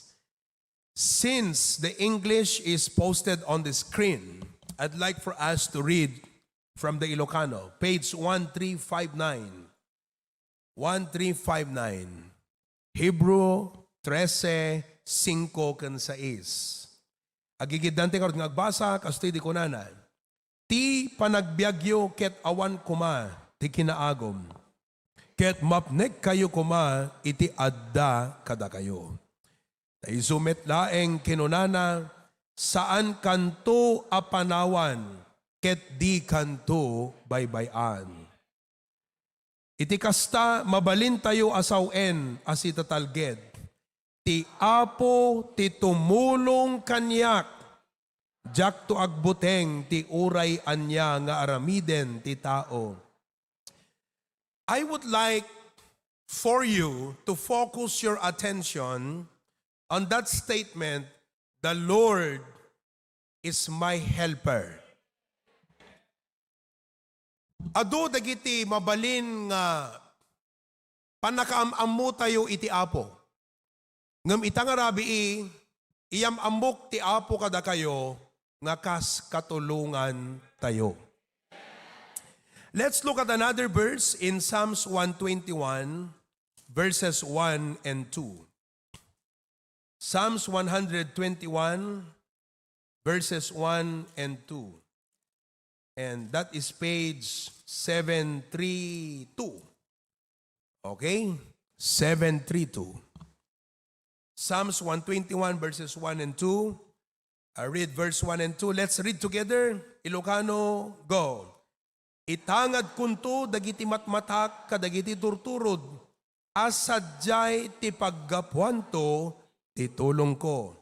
Since the English is posted on the screen, I'd like for us to read from the Ilocano, page one three five nine. One three five nine. Hebrew trese, singko ken sais. Agigiddan ti ngarud nga agbasa, kastoy di kunana, "Ti panagbiagyo ket awan koma ti kinaagum, ket mapnekkayo koma iti adda kadakayo." Ta isu met laeng kinunana, "Saankanto a panawan ket dikanto baybay-an." Iti kasta, mabalintayo a sawen a sitatalged, "Ti Apo ti tumulong kaniak, diakto agbuteng ti uray ania nga aramiden ti tao." I would like for you to focus your attention on that statement, "The Lord is my helper." Adu dagiti mabalin nga pannakaam-ammotayo iti Apo. Ngem ita nga rabii, iyam-ammok ti Apo kadakayo nga kas katulongantayo. Let's look at another verse in Psalms one twenty-one, verses one and two. Psalms one hundred twenty-one, verses one and two. And that is page seven three two. Okay? Seven three two. Psalms one twenty-one, verses one and two. I read verse one and two. Let's read together. Ilocano, go. "Itangadkonto dagiti matmatak kadagiti turturod, a sadiay ti paggapuanto ti tulongko.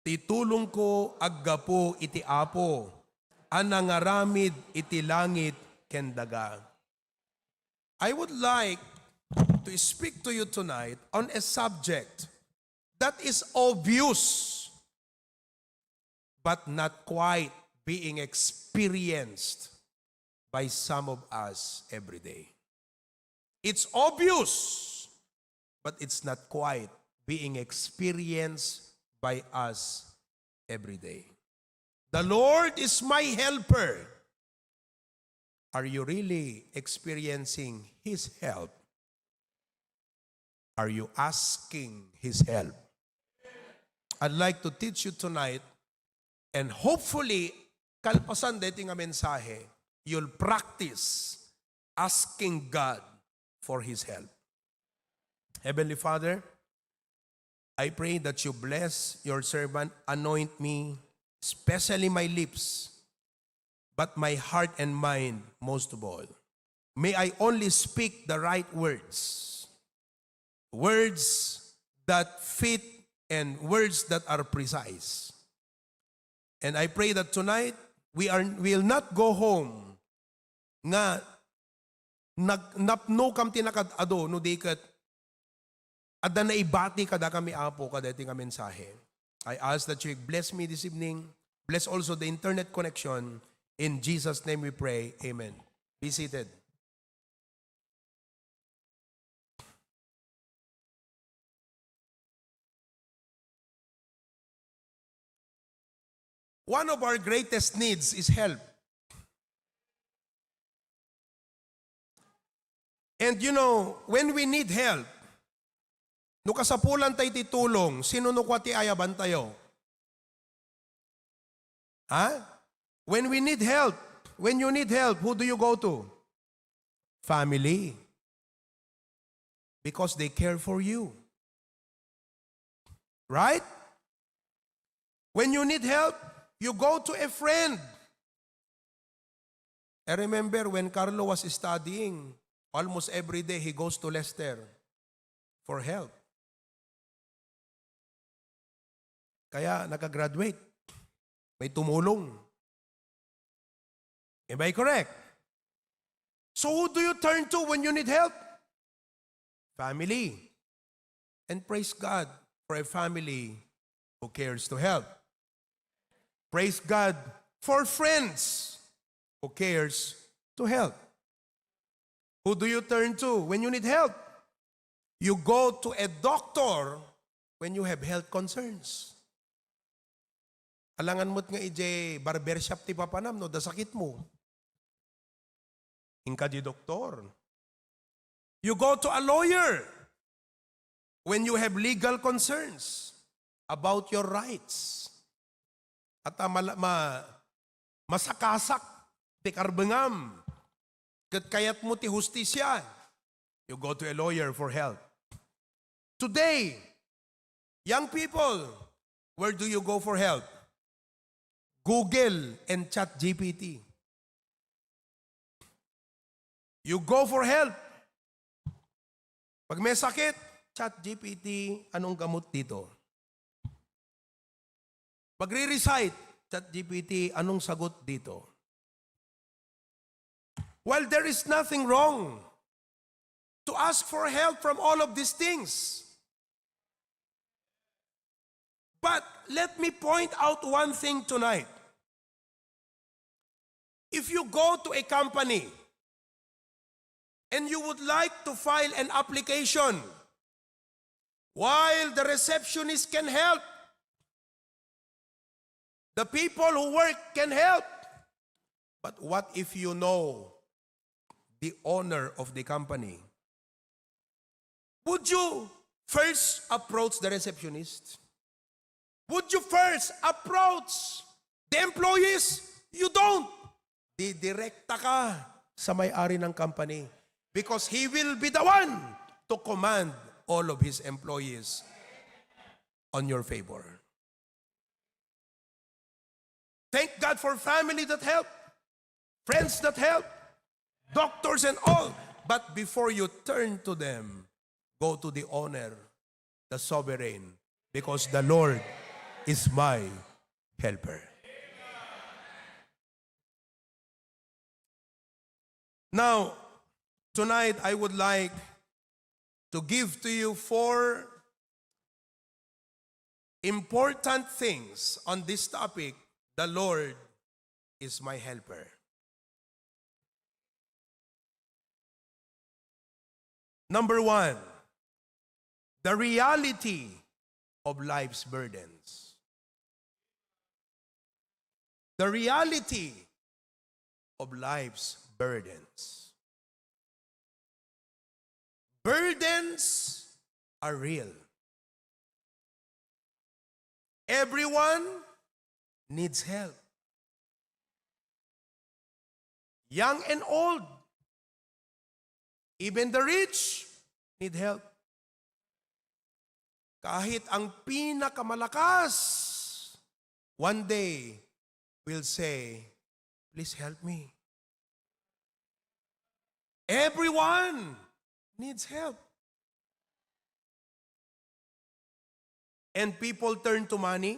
Ti tulongko aggapu iti Apo, a nangaramid iti langit ken daga." I would like to speak to you tonight on a subject that is obvious but not quite being experienced by some of us every day. It's obvious, but it's not quite being experienced by us every day. The Lord is my helper. Are you really experiencing His help? Are you asking His help? I'd like to teach you tonight, and hopefully, kalpasan daytoy nga mensahe, you'll practice asking God for His help. Heavenly Father, I pray that you bless your servant, anoint me, especially my lips, but my heart and mind most of all. May I only speak the right words, words that fit and words that are precise. And I pray that tonight we are will not go home nga nag, napnokam ti nakaad-adu no di ket adda naibati kadakami, Apo, kadaytoy nga mensahe. I ask that you bless me this evening. Bless also the internet connection. In Jesus' name we pray. Amen. Be seated. One of our greatest needs is help. And you know, when we need help, no kasapulan tayo ti tulong, sino no kua ti ayaban tayo? Ha? When we need help, when you need help, who do you go to? Family. Because they care for you. Right? When you need help, you go to a friend. I remember when Carlo was studying, almost every day he goes to Lester for help. Kaya nakagraduate. May tumulong. Am I correct? So who do you turn to when you need help? Family. And praise God for a family who cares to help. Praise God for friends who cares to help. Who do you turn to when you need help? You go to a doctor when you have health concerns. Alangan met nga idiay barbershop ti papanam no adda sakitmo. Inka di doktor. You go to a lawyer when you have legal concerns about your rights. At, ah, mala-, ma-, masakasak ti karbengam, ket kayatmo ti hustisia, you go to a lawyer for help. Today, young people, where do you go for help? Google and ChatGPT. You go for help. Pag may sakit, ChatGPT, anong gamot dito? Magre-recite, ChatGPT, anong sagot dito? While there is nothing wrong to ask for help from all of these things, but let me point out one thing tonight. If you go to a company and you would like to file an application, while the receptionist can help, the people who work can help, but what if you know the owner of the company? Would you first approach the receptionist? Would you first approach the employees? You don't. Didirekta ka sa may-ari ng company because he will be the one to command all of his employees on your favor. Thank God for family that help, friends that help, doctors and all. But before you turn to them, go to the owner, the sovereign, because the Lord is my helper. Now, tonight I would like to give to you four important things on this topic, the Lord is my helper. Number one, the reality of life's burdens. The reality of life's burdens. Burdens are real. Everyone needs help. Young and old, even the rich need help. Kahit ang pinakamalakas, one day will say, Please help me. Everyone needs help. And people turn to money,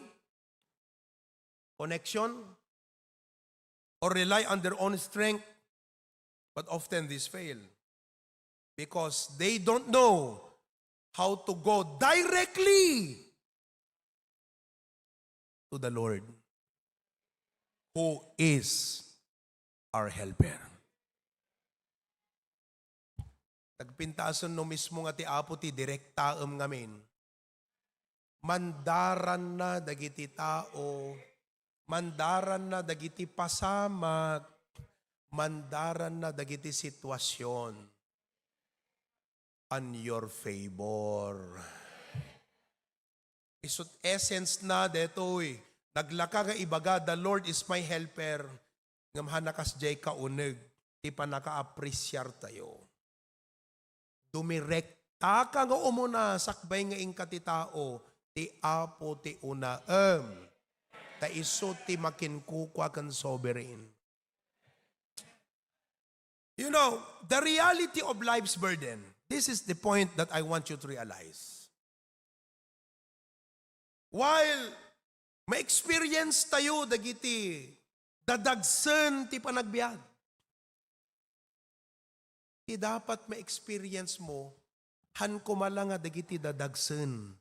connection, or rely on their own strength, but often this fail because they don't know how to go directly to the Lord, who is our helper. Nagpintasen no mismo nga ti Apo ti direktaem ngamin. Mandaranna dagiti tao, mandaranna dagiti pasamak, mandaranna dagiti situasion on your favor. Isut essence na detoy. Naglaka nga ibaga, "The Lord is my helper." Ngem hana kasdiay kauneg ti pannakaapresiar tayo. Dumirektaka nga umuna sakbay nga inka ti tao, ti Apo ti unaem. Ta isu ti makinkukua ken sovereign. You know, the reality of life's burden, this is the point that I want you to realize. While ma-experience tayo dagiti dadagsen ti panagbiag, ti dapat ma-experience mo, han koma la nga dagiti dadagsen.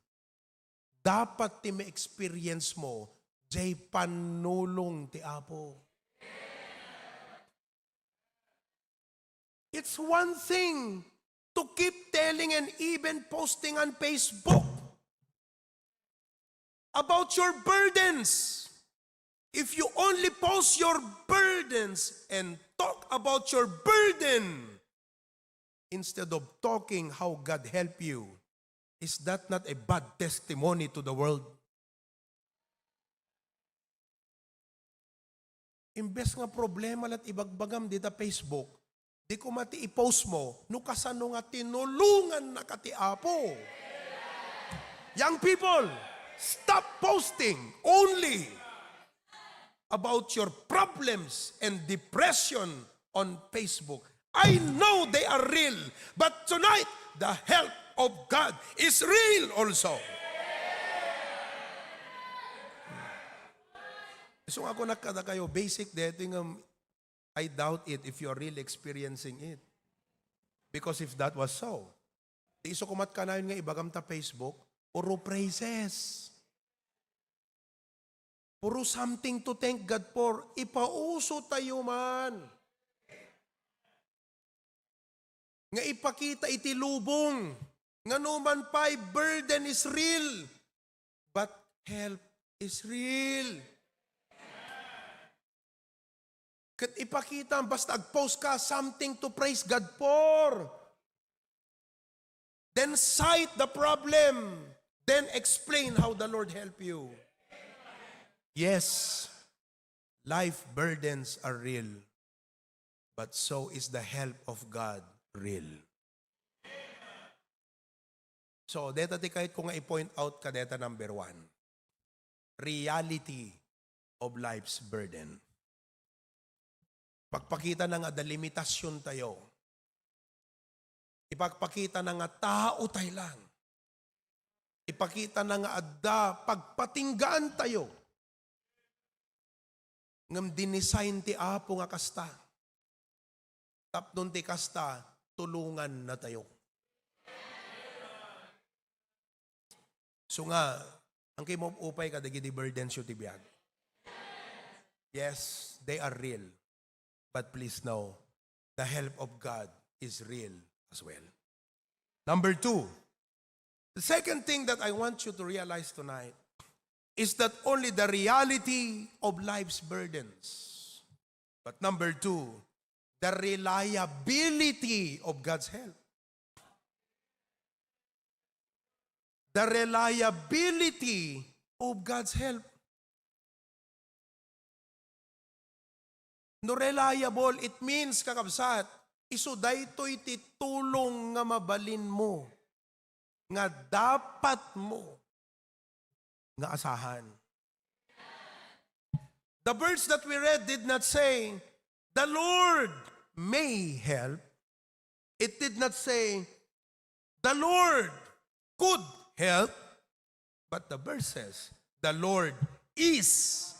Dapat ti ma-experience mo, jay pannulong ti Apo. It's one thing to keep telling and even posting on Facebook about your burdens. If you only post your burdens and talk about your burden instead of talking how God help you, is that not a bad testimony to the world? Imbes nga problema la't ibagbagam dita Facebook, di koma ti i-post mo, no kasano nga tinulongannaka ti Apo. Young people, stop posting only about your problems and depression on Facebook. I know they are real, but tonight, the help of God is real also. So nga ako nagkada kayo, basic dito nga I doubt it if you are really experiencing it. Because if that was so, di isu kumat kanayon nga ibagam ta Facebook, puro praises. Puro something to thank God for. Ipauso tayo man. Nga ipakita iti lubong. Nga numan pay, burden is real. But help is real. Ket ipakita, basta ag-post ka, something to praise God for. Then cite the problem. Then explain how the Lord help you. Yes, life burdens are real, but so is the help of God real. So, deta ti kayat ko nga i-point out ka deta number one. Reality of life's burden. Pagpakita na nga adda limitasyon tayo. Ipagpakita na nga tao tayo lang. Ipakita na nga adda pagpatinggaan tayo. Ngem dinesign ti Apo nga kasta. Tapno ti kasta, tulonganna tayo. So nga, ang kimo upay ka dagiti burdens yo ti biag. Yes, they are real. But please know, the help of God is real as well. Number two, the second thing that I want you to realize tonight is that only the reality of life's burdens, but number two, the reliability of God's help. The reliability of God's help. No reliable, it means, kakabsat, isu daytoy ti tulong nga mabalinmo, nga dapatmo nga asahan. The verse that we read did not say, "The Lord may help." It did not say, "The Lord could help," but the verse says, "The Lord is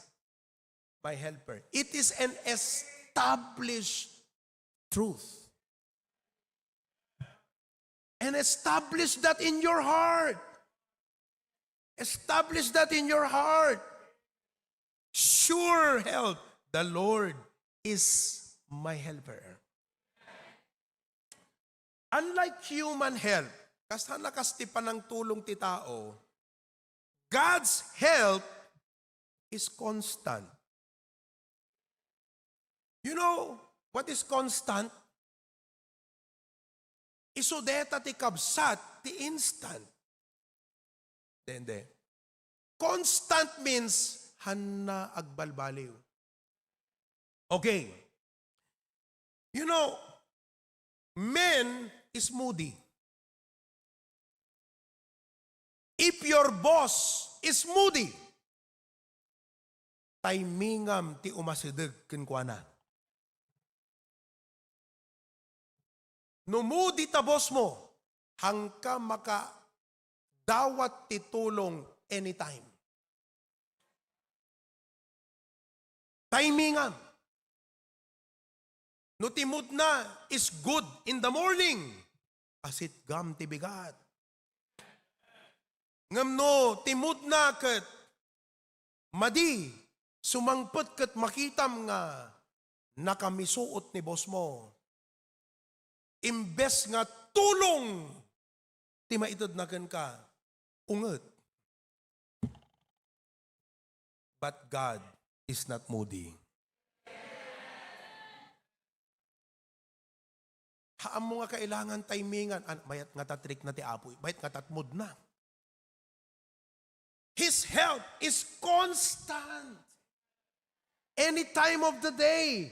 my helper." It is an established truth. And establish that in your heart. Establish that in your heart. Sure help, the Lord is my helper. Unlike human help, kasta na kas ti panangtulong ti tao, God's help is constant. You know what is constant? Isu deta ti kabsat, ti instant. Dende. Constant means, hanna agbalbaliw. Okay. You know, men is moody. If your boss is moody, timingam ti umasideg kenkuana. No moody ta boss mo, hanka makadawat ti tulong anytime. Timingam. No ti moodna is good in the morning, asitgam ti bigat. Ngem no ti moodna ket madi, sumangpet ket makitam nga nakamisuot ni boss mo, imbes nga tulong ti maitedna kenka, unget. But God is not moody. Haammo nga kailangan timingan. An-, mayat nga ta-trick na ti Apo, mayat nga ta-mood na. His help is constant. Any time of the day.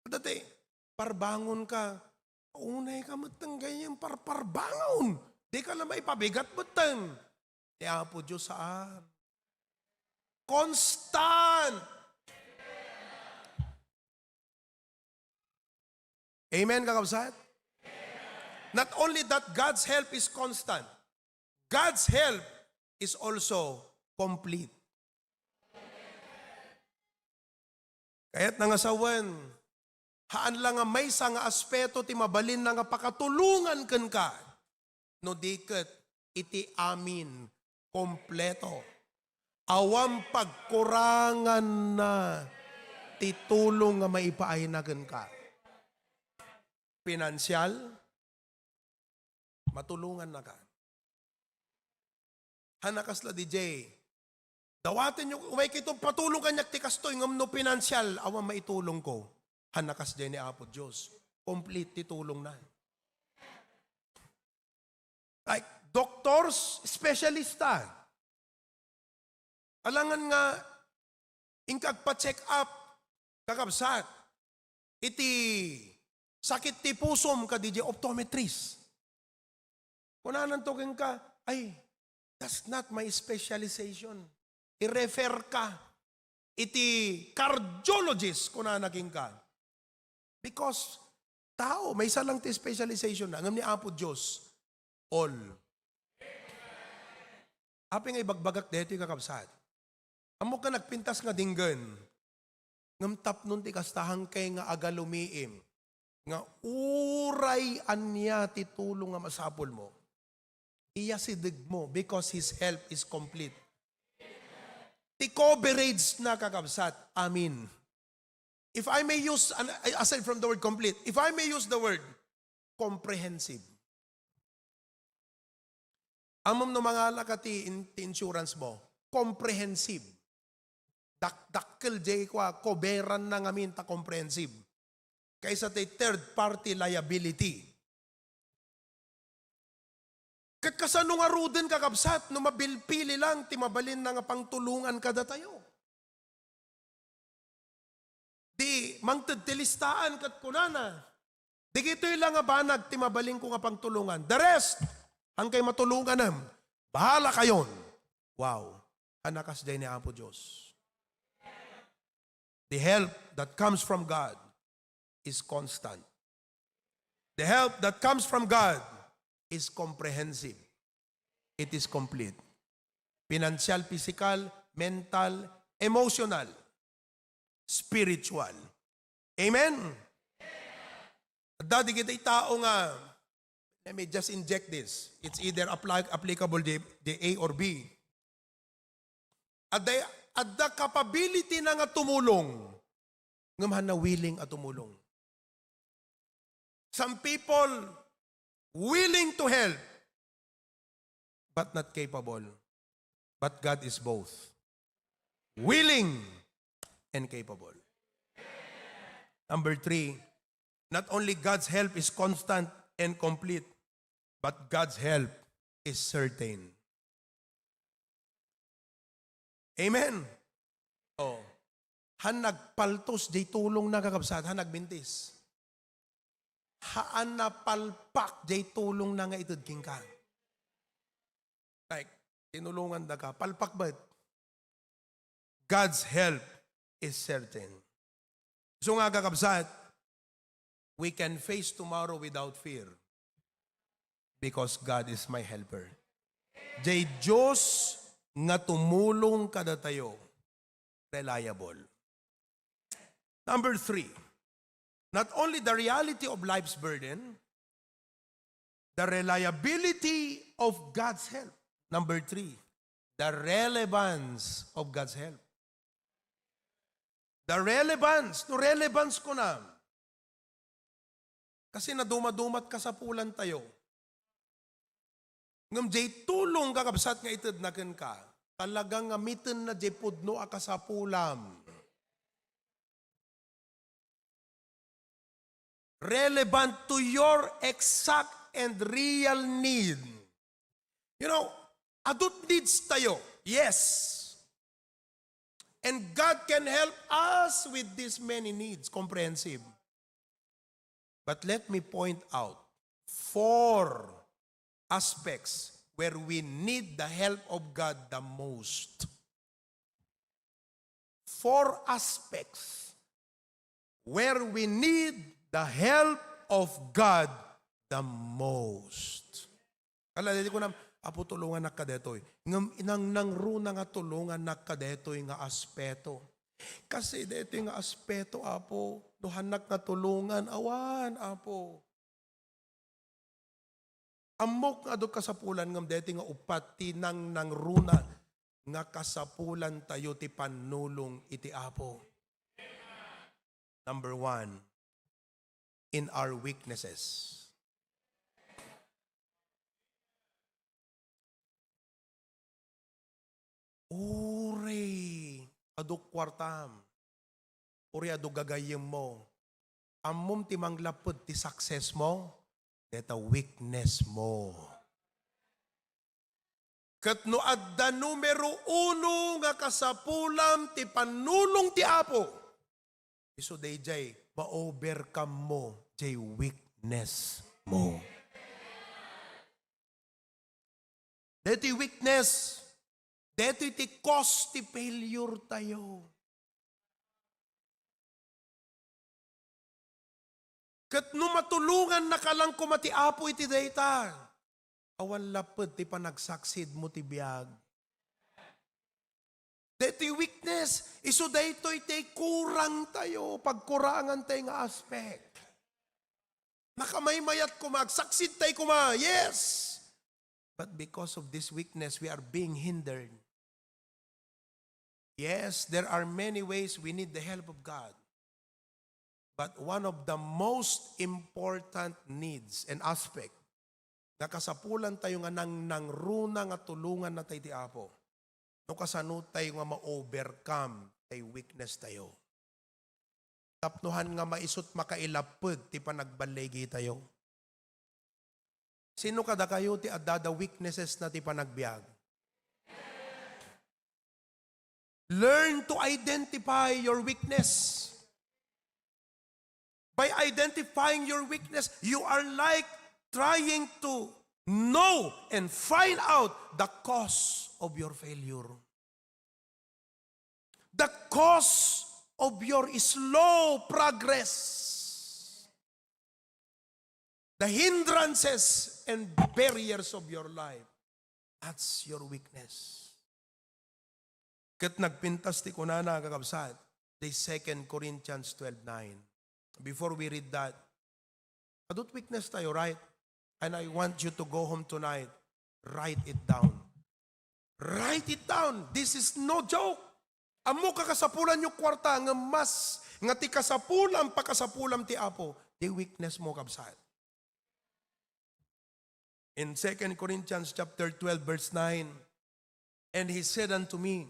Dati, parbangon ka. Unay ka metteng ganyan, par-, parbangon. Di ka na maipabigat metteng. Ti Apo Diyos, saan. Constant. Amen, kakabsat? Not only that, God's help is constant. God's help is also complete. Kayat na nga sawen, haan la nga maysa nga aspeto ti mabalinna nga pakatulongan kenka, no di ket iti amin, kompleto. Awan pagkuranganna ti tulong nga maipaayna kenka. Pinansial, matulongannaka. Haan a kasla D J. Dawatenyo, umay kayto, patulong kaniak ti kastoy, ngem no pinansial, awan maitulongko. Haan a kasdiay ni Apo Diyos. Complete ti tulongna. Like, doctors, espesyalista. Alangan nga, inka agpa-check up, kakabsat, iti sakit ti pusom, kadi di optometrist. Kunananto kenka, "Ay, that's not my specialization." I-refer ka iti cardiologist, kunana kenka. Because tao, maysa lang ti specialization na, ngem ni Apo Dios, all. Apay nga ibagbagak daytoy, kakabsat? Ammok nga nagpintas nga dinggen, ngem tapno ti kasta, hankay nga agalumiim, nga uray ania ti tulong nga masapul mo, iyasideg mo, because His help is complete. Ti coverage na, kakabsat. Amen. If I may use, an-, aside from the word complete, if I may use the word comprehensive. Ammom no mangala ka ti in-, ti insurance mo, comprehensive. Dak-, dakkel jay kua, coveran na ngamin ta comprehensive. Kaysa ti third party liability. Ket kasano ngaruden, kakabsat, no mabilpili lang ti mabalinna nga pangtulongan kadatayo? Di mangted ti listaan ket kunana, "Digitoy la nga banag ti mabalinko nga pangtulongan. The rest, hankay matulonganem. Bahala kayon." Wow. Haan a kasdiay ni Apo Dios. The help that comes from God is constant. The help that comes from God is comprehensive. It is complete. Financial, physical, mental, emotional, spiritual. Amen? Adda dagiti tao nga, let me just inject this. It's either apply, applicable the, the A or B. Adda, adda capability na nga tumulong, ngem hanna willing a tumulong. Some people willing to help, but not capable. But God is both willing and capable. Number three, not only God's help is constant and complete, but God's help is certain. Amen. Oh. Han nagpaltos jay tulongna, kakabsat, han nagmintis. Haan napalpak jay tulongna nga ited kenka. Like, tinulongandaka, palpak met. God's help is certain. So nga, kakabsat, we can face tomorrow without fear because God is my helper. Jay Dios nga tumulong kadatayo, reliable. Number three, not only the reality of life's burden, the reliability of God's help. Number three, the relevance of God's help. The relevance, no relevance ko na. Kasi nadumadumat kasapulan tayo. Ngem jay tulong, kakabsat, nga itedna kenka, talaga nga miten na jay pudno a kasapulam. Relevant to your exact and real need. You know, adut needs tayo. Yes. And God can help us with these many needs, comprehensive. But let me point out four aspects where we need the help of God the most. Four aspects where we need the help of God the most. Ala, daytoy kunam, "Apo, tulongannak kadaytoy." Ngem nangnangruna nga tulongannak kadaytoy nga aspeto. Kasi daytoy nga aspeto, Apo, no hannak nga tulongan, awan, Apo. Ammok nga adu kasapulan, ngem daytoy nga uppat ti nangnangruna nga kasapulan tayo ti pannulong iti Apo. Number one, in our weaknesses. Uray adu kuartam, uray adu gagayyemmo, ammom ti manglapped ti success mo, dayta weakness mo. Ket no adda numero uno nga kasapulam ti pannulong ti Apo, isu dayjay ma-overcome mo jay weakness mo. Daytoy weakness, daytoy ti cause ti failure tayo. Ket no matulongannaka lang koma ti Apo iti dayta, awan lapped ti panagsucceed mo ti biag. Daytoy weakness, isu daytoy ti kurang tayo, pagkurangan tayo nga aspect. Nakamaymayat koma, agsucceed tayo koma, yes. But because of this weakness, we are being hindered. Yes, there are many ways we need the help of God. But one of the most important needs and aspect nga kasapulan tayo nga nangnangruna nga tulonganna tayo ti Apo, no kasano tayo nga ma-overcome tay weakness tayo. Tapno han nga maisut makailapped ti panagballigi tayo. Sino kadakayo ti adda da weaknesses na ti panagbiag? Learn to identify your weakness. By identifying your weakness, you are like trying to know and find out the cause of your failure. The cause of your slow progress, the hindrances and barriers of your life, that's your weakness. Ket nagpintas ti kunana, kakabsat, the Second Corinthians twelve nine. Before we read that, adut weakness tayo, right? And I want you to go home tonight, write it down. Write it down. This is no joke. Ammok a kasapulanyo kuarta, ngem mas nga ti kasapulam, pakasapulam ti Apo, ti weakness mo, kabsat. In Second Corinthians chapter twelve, verse nine, "And he said unto me,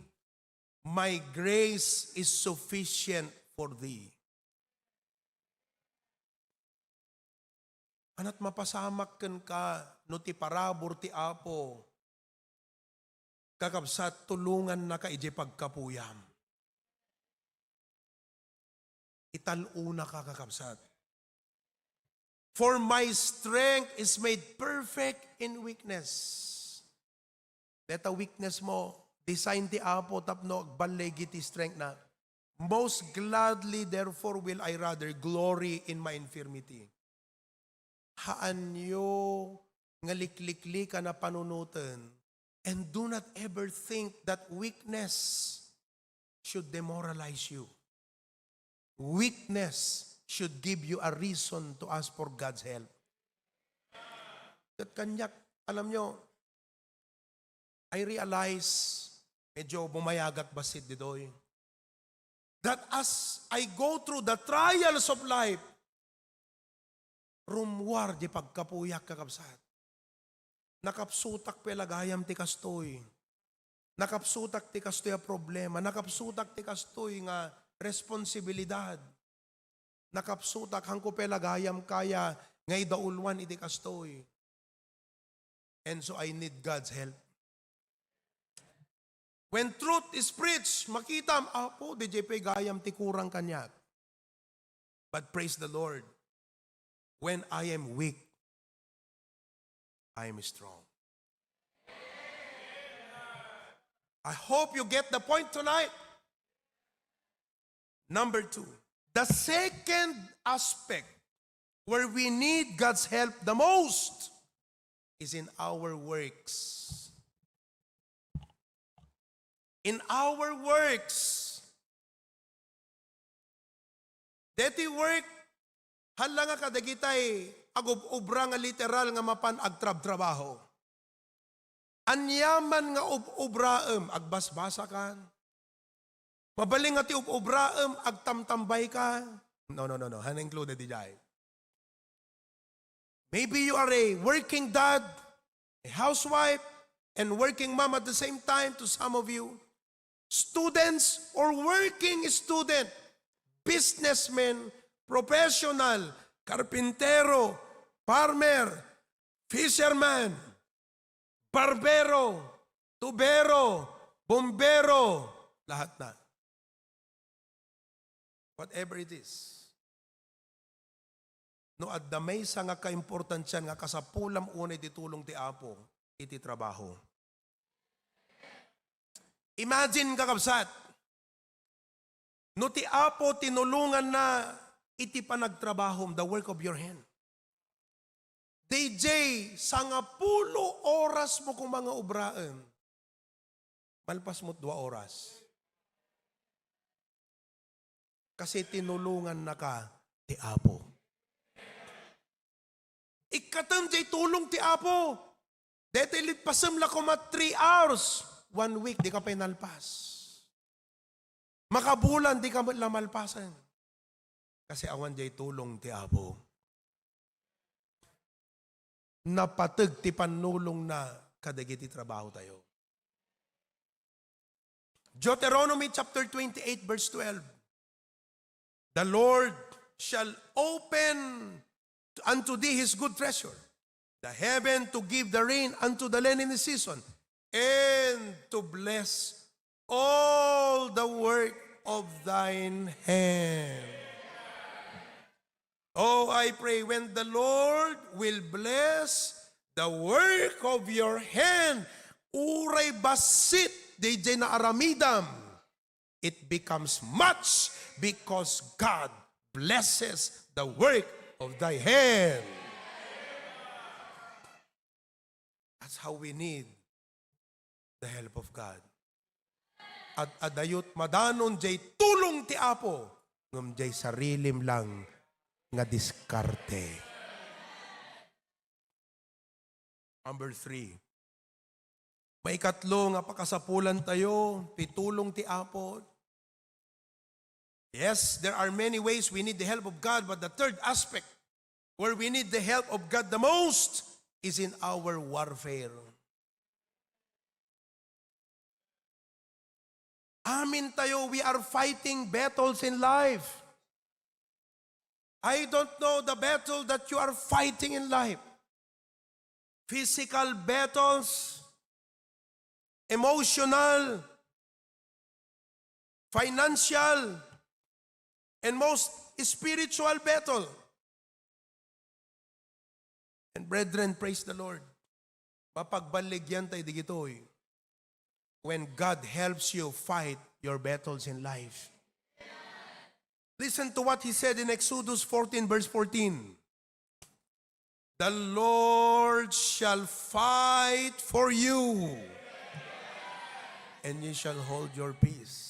My grace is sufficient for thee." Ania ti mapasamak kenka no ti parabur ti Apo, kakabsat, tulongannaka idiay pagkapuyam? Ital-onaka, kakabsat. "For my strength is made perfect in weakness." Deta weakness mo, design ti Apo tapno agballig iti strength na. "Most gladly, therefore, will I rather glory in my infirmity." Haanyo nga likliklikan a panunoten, and do not ever think that weakness should demoralize you. Weakness should give you a reason to ask for God's help. Ket kaniak, alam nyo, I realize, medyo bumayagak bassit ditoy, that as I go through the trials of life, rummuar di pagkapuyak, kakabsat. Nakapsutak pay la gayam ti kastoy. Nakapsutak ti kastoy a problema. Nakapsutak ti kastoy nga responsibilidad. Nakapsutak, haanko pay la gayam kaya nga idauluan iti kastoy. And so I need God's help. When truth is preached, makitam, "Apo, diay pay gayam ti kurang kaniak." But praise the Lord, when I am weak, I am strong. I hope you get the point tonight. Number two, the second aspect where we need God's help the most is in our works. In our works. Deti work, haan la nga kadagitay agub-ubra nga literal nga mapan agtrabtrabaho. Aniaman nga ub-ubraem, agbasbasakan. Mabalin nga ti ub-ubraem, agtamtambayka. No, no, no, no. Haan included diay. Maybe you are a working dad, a housewife, and working mom at the same time to some of you. Students or working student, businessmen, professional, karpintero, farmer, fisherman, barbero, tubero, bombero, lahat na. Whatever it is. No adda maysa nga kaimportansian nga kasapulam unay ti tulong ti Apo iti trabaho. Imagine, kakabsat, no ti Apo tinulonganna iti panagtrabahom, the work of your hand. D J, sangapulo oras mo koma nga ubraen. Malpas mo dua oras. Kasi tinulongannaka ti Apo. Ikkatem jay tulong ti Apo. Daytoy litpasem la koma three hours. One week, dika pay nalpas. Makabulan, dika met la malpasen. Kasi awan jay tulong ti Apo. Napateg ti pannulongna kadagiti trabaho tayo. Deuteronomy chapter twenty-eight, verse twelve. "The Lord shall open unto thee his good treasure, the heaven to give the rain unto the land in his season, and to bless all the work of thine hand." Oh, I pray, when the Lord will bless the work of your hand, uray bassit dayjay naaramidam, It becomes much because God blesses the work of thy hand. That's how we need the help of God. Ad-adayot madanon jay tulong ti Apo, ngem jay sarilim lang nga diskarte. Number three. Maikatlo nga pakasapulantayo ti tulong ti Apo. Yes, there are many ways we need the help of God, but the third aspect where we need the help of God the most is in our warfare. Amin tayo, we are fighting battles in life. I don't know the battle that you are fighting in life. Physical battles, emotional, financial, and most spiritual battle. And brethren, praise the Lord. Mapagballigyan tayo digitoy when God helps you fight your battles in life. Listen to what he said in Exodus fourteen, verse fourteen. "The Lord shall fight for you, and you shall hold your peace."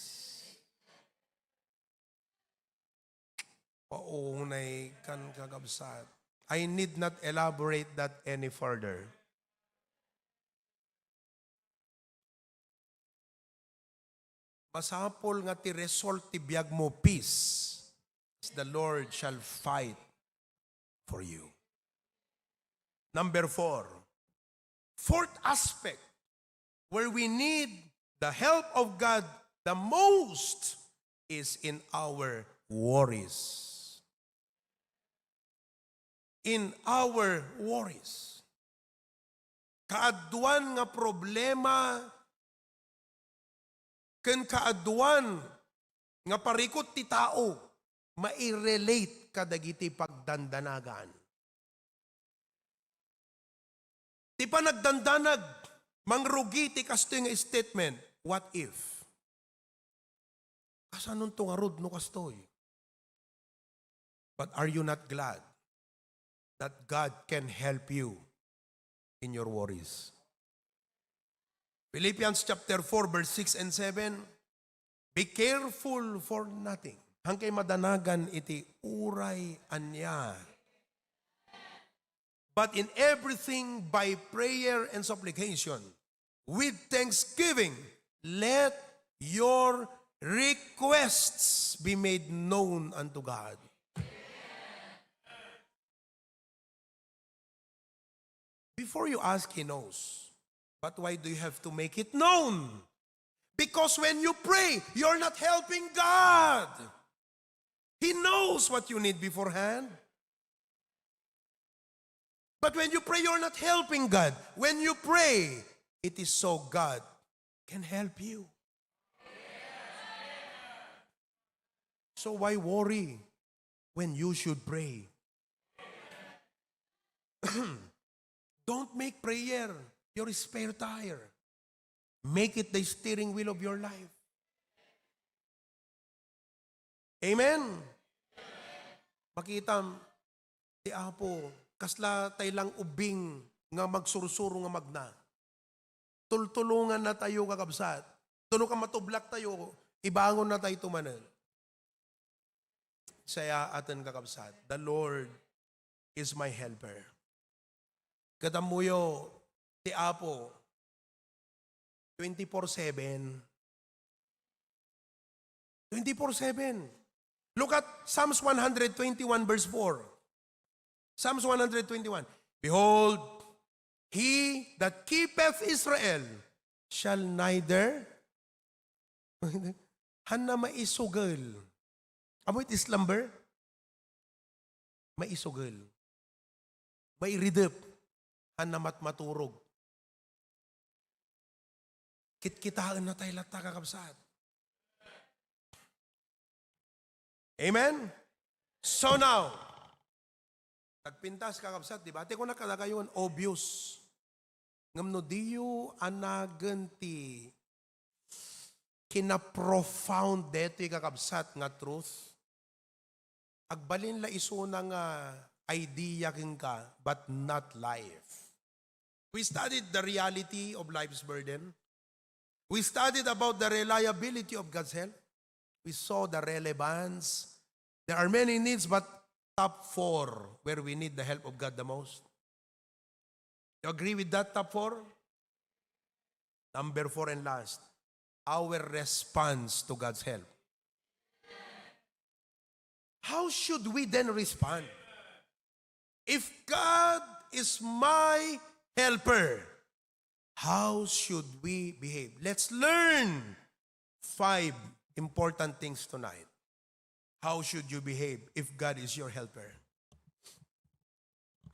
Paunay kan, kakabsat. I need not elaborate that any further. Masapul nga ti result ti biag mo, peace, as the Lord shall fight for you. Number four, fourth aspect where we need the help of God the most is in our worries. In our worries. Kaaduan nga problema ken kaaduan nga parikut ti tao mairelate kadagiti pagdandanagan. Ti panagdandanag, mangrugi ti kastoy nga statement, "What if?" Kasanonto ngarud no kastoy? But are you not glad that God can help you in your worries? Philippians chapter four, verse six and seven, "Be careful for nothing." Hangkay madanagan iti uray ania. "But in everything by prayer and supplication, with thanksgiving, let your requests be made known unto God." Before you ask, he knows. But why do you have to make it known? Because when you pray, you're not helping God. He knows what you need beforehand. But when you pray, you're not helping God. When you pray, it is so God can help you. So why worry when you should pray? Don't make prayer your spare tire. Make it the steering wheel of your life. Amen? Makitam, ti Apo, kasla tay lang ubing nga magsursuro nga magna. Tultulongan na tayo, kakabsat. Tuno ka matublak tayo, ibangon na tayo tumanen. Saya aten, kakabsat. The Lord is my helper. Ket ammoyo, ti Apo, twenty-four seven. Twenty-four seven. Look at Psalms one hundred twenty-one, verse four. Psalms one hundred twenty-one. "Behold, he that keepeth Israel shall neither," hanna maisugel. Amo iti slumber? Maisugel. Mairidep. Hanna matmaturog. Kitkitaen na tayo latta, kakabsat. Amen? So now, nagpintas, kakabsat, di ba? Ate ko na kadagayon, obvious. Ngem no diyo anagen ti, kinaprofound detoy, kakabsat, nga truth. Agbalin la isuna nga idea kenka, but not life. We studied the reality of life's burden. We studied about the reliability of God's help. We saw the relevance. There are many needs, but top four where we need the help of God the most. You agree with that top four? Number four and last, our response to God's help. How should we then respond? If God is my helper, how should we behave? Let's learn five important things tonight. How should you behave if God is your helper?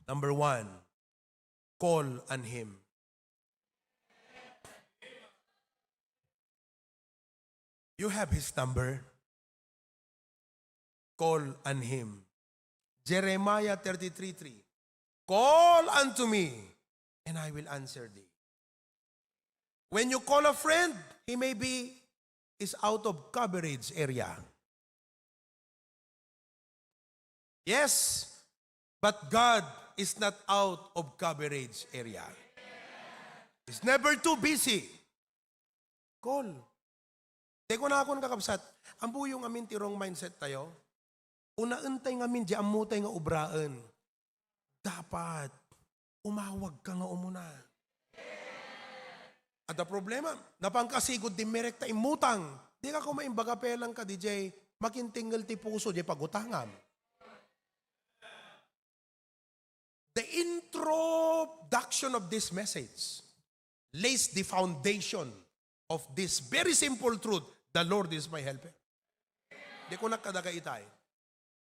Number one, call on Him. You have His number. Call on Him. Jeremiah thirty-three three. "Call unto me, and I will answer thee." When you call a friend, he may be is out of coverage area. Yes, but God is not out of coverage area. He's never too busy. Call. Te kunakon, kakabsat, ammoyo ngamin ti wrong mindset tayo. Unaentayo ngamin diay ammotay nga obraen. Dapat umawag ka nga umuna. Adda problema, napanka sigud dimmerek ta immutang. Dika koma imbaga, "Pelang ka diay, makintingngel ti puso diay pagutangam." The introduction of this message lays the foundation of this very simple truth: "The Lord is my helper." Di ko nakadagay itay.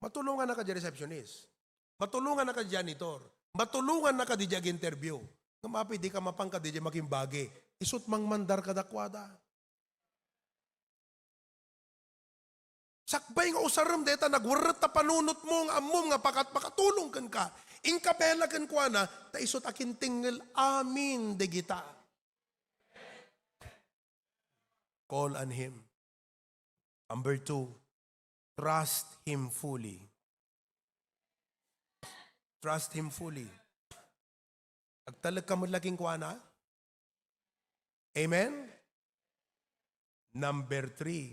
Matulongannaka diay receptionist. Matulongannaka diay janitor. Matulongannaka diay ag-interview. Ngem apay dika mapanka diay makimbagi? Isu't mangmandar kadakuada. Sakbay nga usarem dayta nagwerret ta panunotmo nga ammom nga pakat-, makatulong kenka. Inka pela kenkuana, ta isu't akintengngel amin dagita. Call on Him. Number two, trust Him fully. Trust Him fully. Agtalek ka met la kenkuana? Amen? Number three,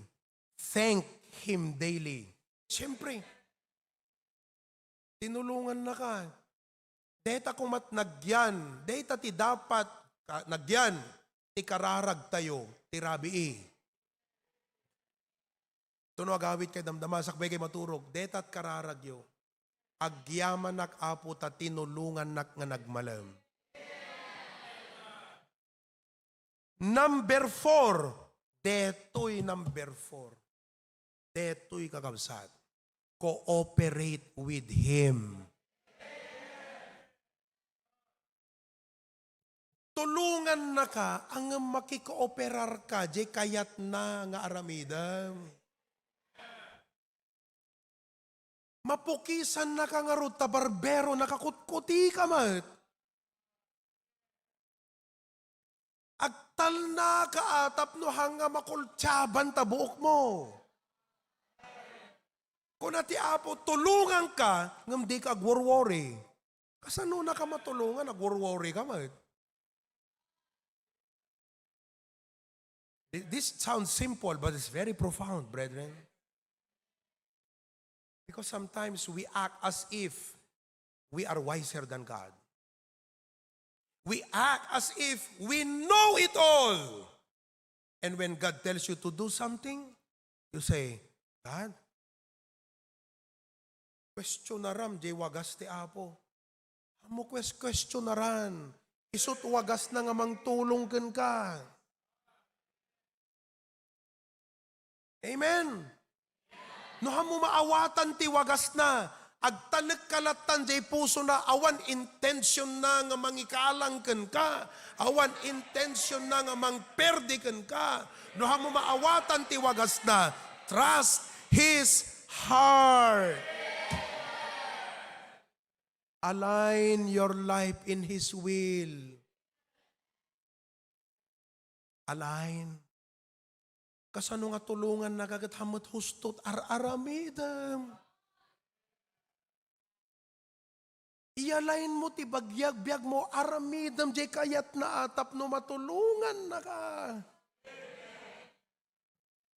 thank Him daily. Siyempre, tinulongannaka. Dayta koma't nagyan, dayta ti dapat ka-, nagyan ti kararagtayo ti rabii. Ito no agawidkayo damdama, sakbay kayo maturog, dayta't kararagyo. Agyamanak, Apo, ta tinulongannak nga nagmalem. Number four, detoy number four. Detoy, kakabsat, cooperate with Him. Tulongannaka, ngem makikooperarka diay kayatna nga aramidem. Mapukisannaka ngarud ta barbero, nakakutkutika met. Agtalnaka a tapno haan nga makultiaban ta buokmo. Kuna ti Apo, "Tulonganka, ngem dika agworworry." Kasanonaka matulongan, agworworry ka met? Th-, this sounds simple, but it's very profound, brethren. Because sometimes we act as if we are wiser than God. We act as if we know it all. And when God tells you to do something, you say, "God, questionaram diay wagas ti Apo." Ammo ques-, questionaran. Isu't wagasna nga mangtulong kenka. Amen. No ammo maawatan ti wagasna, agtalekka lattan diay pusona, awan intensionna nga mangikalang kenka, awan intensionna nga mangperdi kenka. No ammo maawatan ti wagasna, trust His heart. Align your life in His will. Align. Kasano nga tulongannaka ket hammet husto ti ar-aramidem? Iyalaymo ti bagiag-biagmo, aramidem jay kayatna a tapno matulongannaka.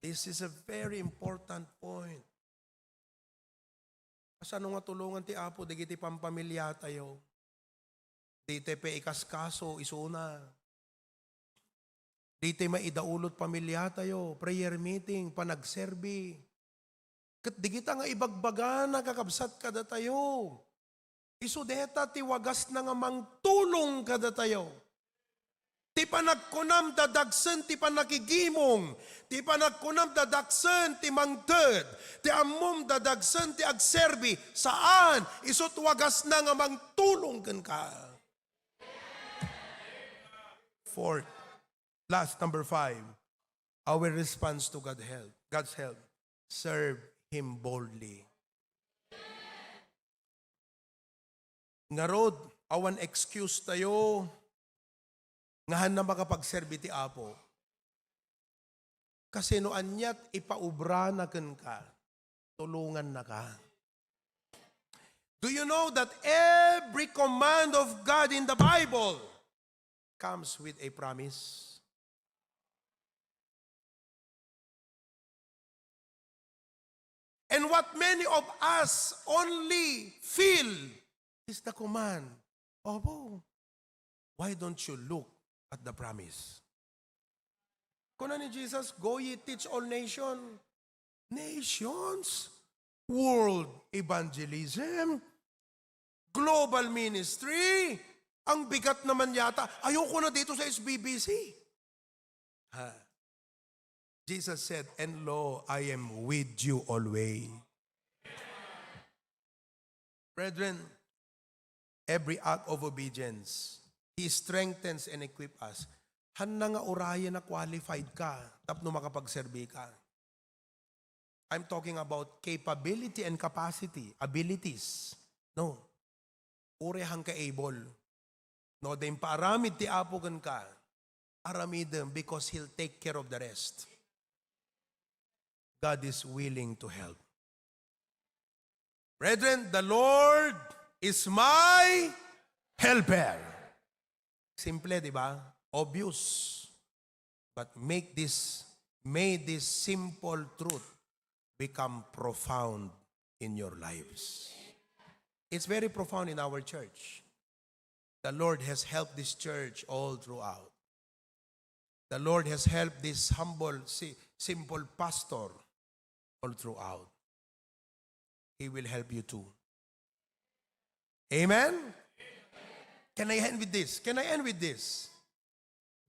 This is a very important point. Kasano nga tulongan ti Apo dagiti pampamiliatayo? Dita pay ikaskaso isuna. Dita maidaulo ti pamiliatayo, prayer meeting, panagserbi. Ket dagita nga ibagbagana, kakabsat, kadatayo. Isu dayta ti wagasna nga mangtulong kadatayo. Ti panagkunam dadagsen ti panakigimong, ti panagkunam dadagsen ti mangted, ti ammom dadagsen ti agserbi, saan, isu ti wagasna nga mangtulong kenka. Fourth, last, number five, our response to God help, God's help, serve Him boldly. Ngarud, awan excuse tayo nga hanna makapagserbi ti Apo. Kasi no aniat ipaubrana kenka, tulongannaka. Do you know that every command of God in the Bible comes with a promise? And what many of us only feel is the command. Opo. Why don't you look at the promise? Kuna ni Jesus, "Go ye teach all nation." Nations, world evangelism, global ministry. Ang bigat naman yata. Ayoko na dito sa S B B C. Ha? Jesus said, "And lo, I am with you always." Brethren, every act of obedience, He strengthens and equip us. Hanna nga urayen a qualified ka tapno makapagserbi ka. I'm talking about capability and capacity, abilities. No. Uray hanka able. No, adda impaaramid ti Apo kenka, aramidem because He'll take care of the rest. God is willing to help. Brethren, the Lord is my helper. Simple, di ba? Obvious. But make this, may this simple truth become profound in your lives. It's very profound in our church. The Lord has helped this church all throughout. The Lord has helped this humble, si-, simple pastor all throughout. He will help you too. Amen? Can I end with this? Can I end with this?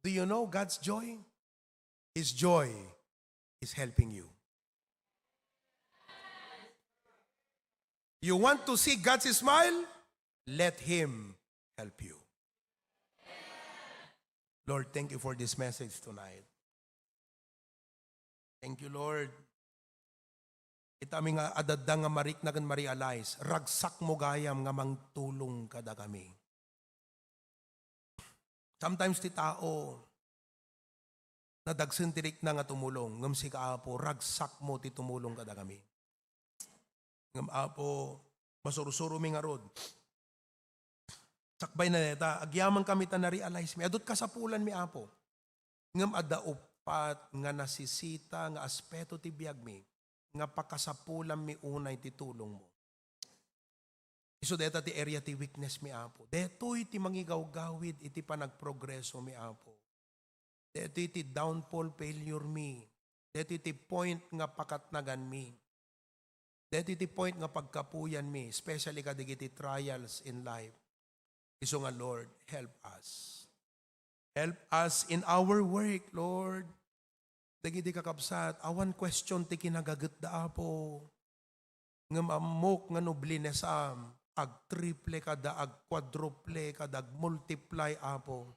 Do you know God's joy? His joy is helping you. You want to see God's smile? Let Him help you. Lord, thank you for this message tonight. Thank you, Lord. Ita mi nga adda nga marikna ken ma-realize, ragsakmo gayam nga mangtulong kadakami. Sometimes ti tao, nadagsen ti rikna nga tumulong, ngem sika, Apo, ragsakmo ti tumulong kadakami. Ngem, Apo, masursuromi ngarud. Sakbay na dayta, agyamankami ta na-realize mi. Adu ti kasapulanmi, Apo. Ngem adda uppat nga nasisita nga aspeto ti biagmi nga pakasapulanmi unay ti tulongmo. Isu dayta ti area ti weaknessmi, Apo. Daytoy ti mangigawgawid iti panagprogresomi, Apo. Daytoy ti downfall, failure mi. Daytoy ti point nga pakatnaganmi. Daytoy ti point nga pagkapuyanmi, especially kadagiti trials in life. Isu nga, Lord, help us. Help us in our work, Lord. Dagiti kakabsat, awan question ti kinagagetda, Apo. Ngem ammok nga no blinesam, agtriple kada, agquadruple kada, agmultiply, Apo.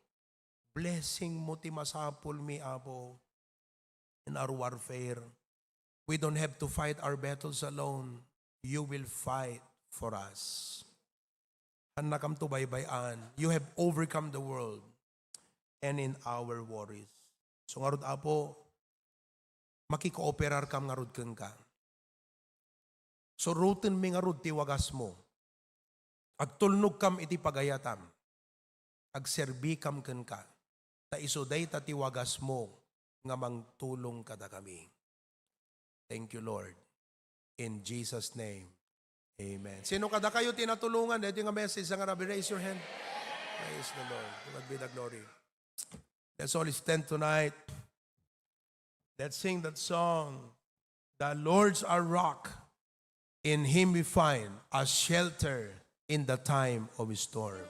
Blessing mo ti masapulmi, Apo, in our warfare. We don't have to fight our battles alone. You will fight for us. Hannakamto baybay-an. You have overcome the world and in our worries. So ngarud, Apo, makikooperarkam ngarud kenka. Surotenmi ngarud ti wagasmo. Agtulnogkam iti pagayatam. Agserbikam kenka. Ta isu dayta ti wagasmo nga mangtulong kadakami. Thank you, Lord. In Jesus' name, amen. Sino kadakayo ti natulongan daytoy nga message nga rabii? Raise your hand. Praise the Lord. To God be the glory. Let's all stand tonight. Let's sing that song. The Lord's our rock. In Him we find a shelter in the time of storm.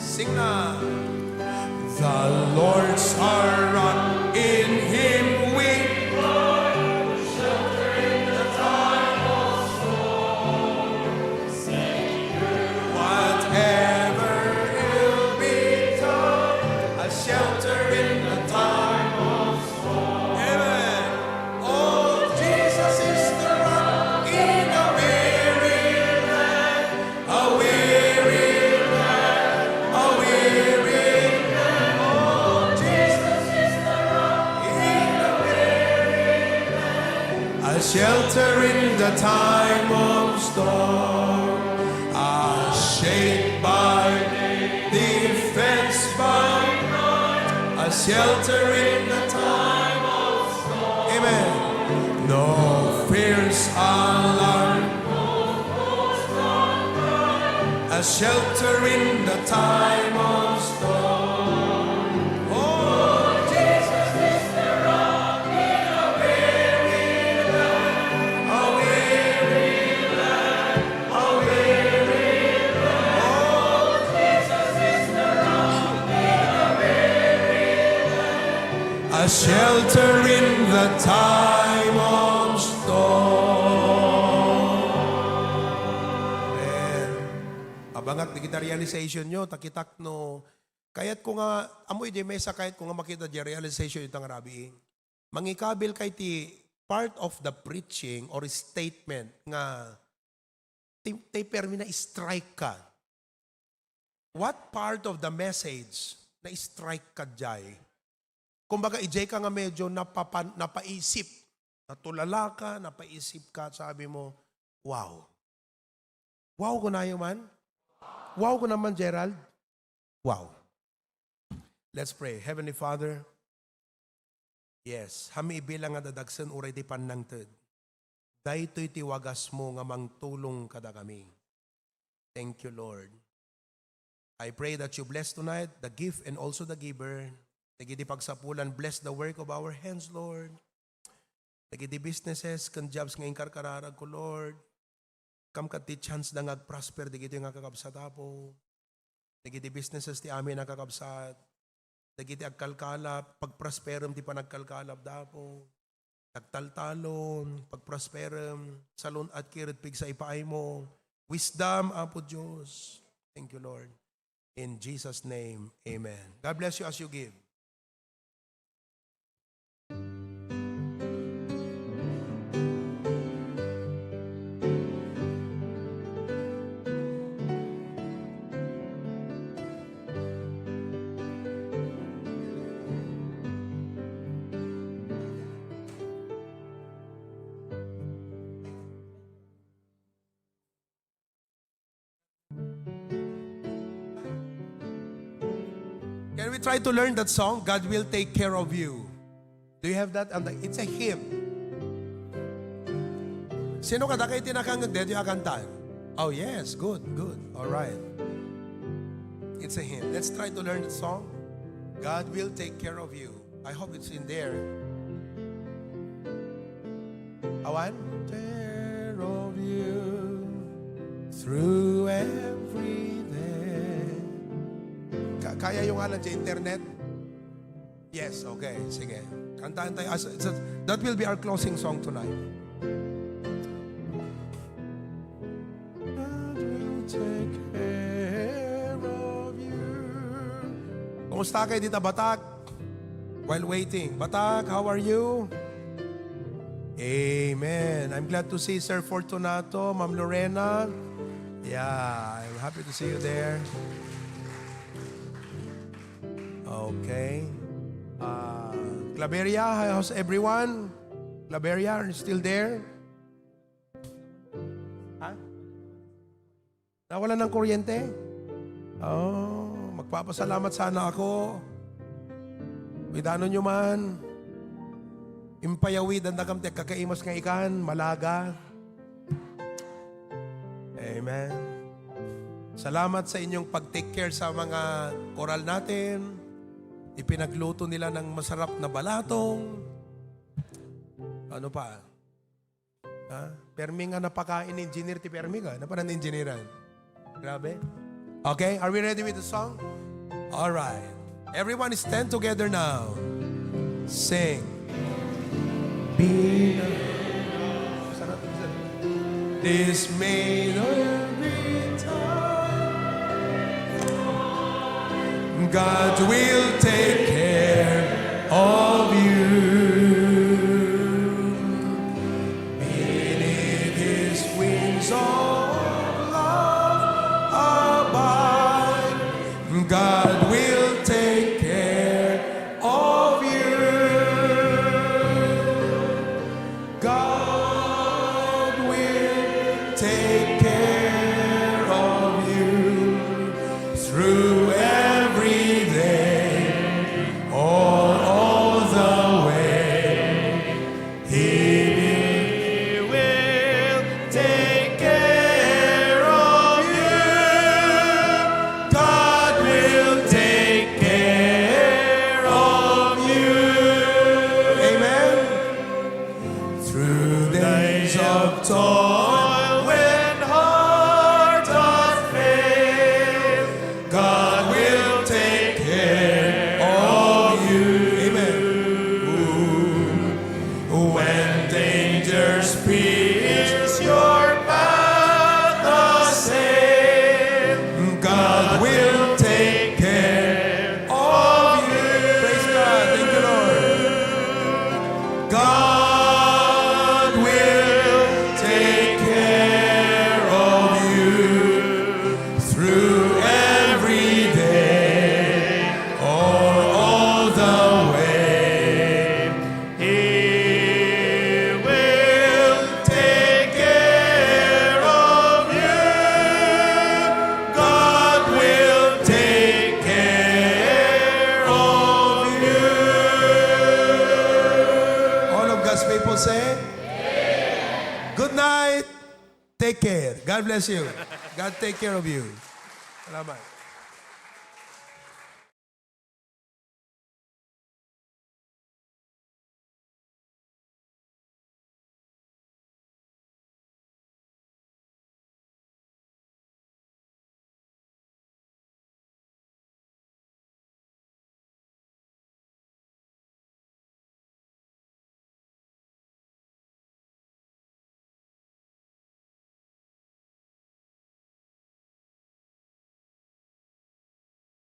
Sing na. The Lord's our rock, in Him we find shelter in the time of storm. Whatever ill betide, a shelter in the time of storm. Amen. Oh, Jesus is the rock in a weary land, a weary land, a weary land. Oh, Jesus is the rock in a weary land. A shelter in the time of storm, a shade by day, defense by night, a shelter in the time of storm. Amen. No fears alarm, a shelter in the time of storm. Oh, Jesus is the rock in a weary land, a weary land, a weary land. Oh, Jesus is the rock in a weary land, a shelter in the time of storm. Amen. Abangak dagiti realization yo, ta kitak no, kayat ko nga, ammo idi maysa kayat ko nga makita di realization ita nga rabii. Mangikabil kay ti part of the preaching or statement nga ti, ti permi na-strike ka. What part of the message na-strike ka jay? Kumbaga, ijay ka nga medyo napapan-, napaisip. Natulala ka, napaisip ka, sabi mo, "Wow." Wow, kunayo man? Wow, kuna man, Gerald? Wow. Let's pray. Heavenly Father, yes, haanmi ibilang nga dadagsen uray ti pannangted. Daytoy ti wagasmo nga mangtulong kadakami. Thank you, Lord. I pray that you bless tonight the gift and also the giver. Dagiti pagsapulan, bless the work of our hands, Lord. Dagiti businesses ken jobs nga inkarkararagko, Lord. Kam ket ti chance da nga agprosper dagitoy nga kakabsat, Apo. Dagiti businesses ti amin a kakabsat. Dagiti agkalkalap, pagprosperem ti panagkalkalap da, Apo. Agtaltalon, pagprosperem, salun-at ket pigsa ipaaymo. Wisdom, Apo Dios. Thank you, Lord. In Jesus' name, amen. God bless you as you give. Can we try to learn that song? God will take care of you. Do you have that? And it's a hymn. Sino kadakayo ti nakangngeg daytoy a kanta? Oh, yes. Good, good. All right. It's a hymn. Let's try to learn the song. God will take care of you. I hope it's in there. Awan? Care of you through every day. Ka-, kaya yung alam sa internet? Yes, okay. Sige. Kantahan tayo. As, as, that will be our closing song tonight. God will take care of you. Kumusta kayo dito, Batak? While waiting. Batak, how are you? Amen. I'm glad to see Sir Fortunato, Ma'am Lorena. Yeah, I'm happy to see you there. Okay. Ah, Claveria, how's everyone? Claveria, are you still there? Ha? Nawala ng kuryente? Oh, magpapasalamat sana ako. Widano nyo man. Impayawid ang nakam ti kakaimas nga ikan, malaga. Amen. Salamat sa inyong pag-take care sa mga koral natin. Ipinagluto nila ng masarap na balatong. Ano pa? Ha? Permi nga napakain ni engineer ti permi ka. Napanan engineeran. Grabe. Okay, are we ready with the song? All right. Everyone stand together now. Sing. Be this may every time. God will take care of you. Beneath his wings of love abide. God will take care of you. God will take care of you through every day or all the way. He will take care of you. God will take care of you. Amen. Through days of toil, when heart doth fail, God will take care of you. Amen. When dangers pierce your path assail, God will take care of you. Praise God. Thank you, Lord. God will take care of you through every day or all the way. He will take care of you. God will take care of you. All of God's people say, "Good night." Take care. God bless you. God take care of you. Salamat.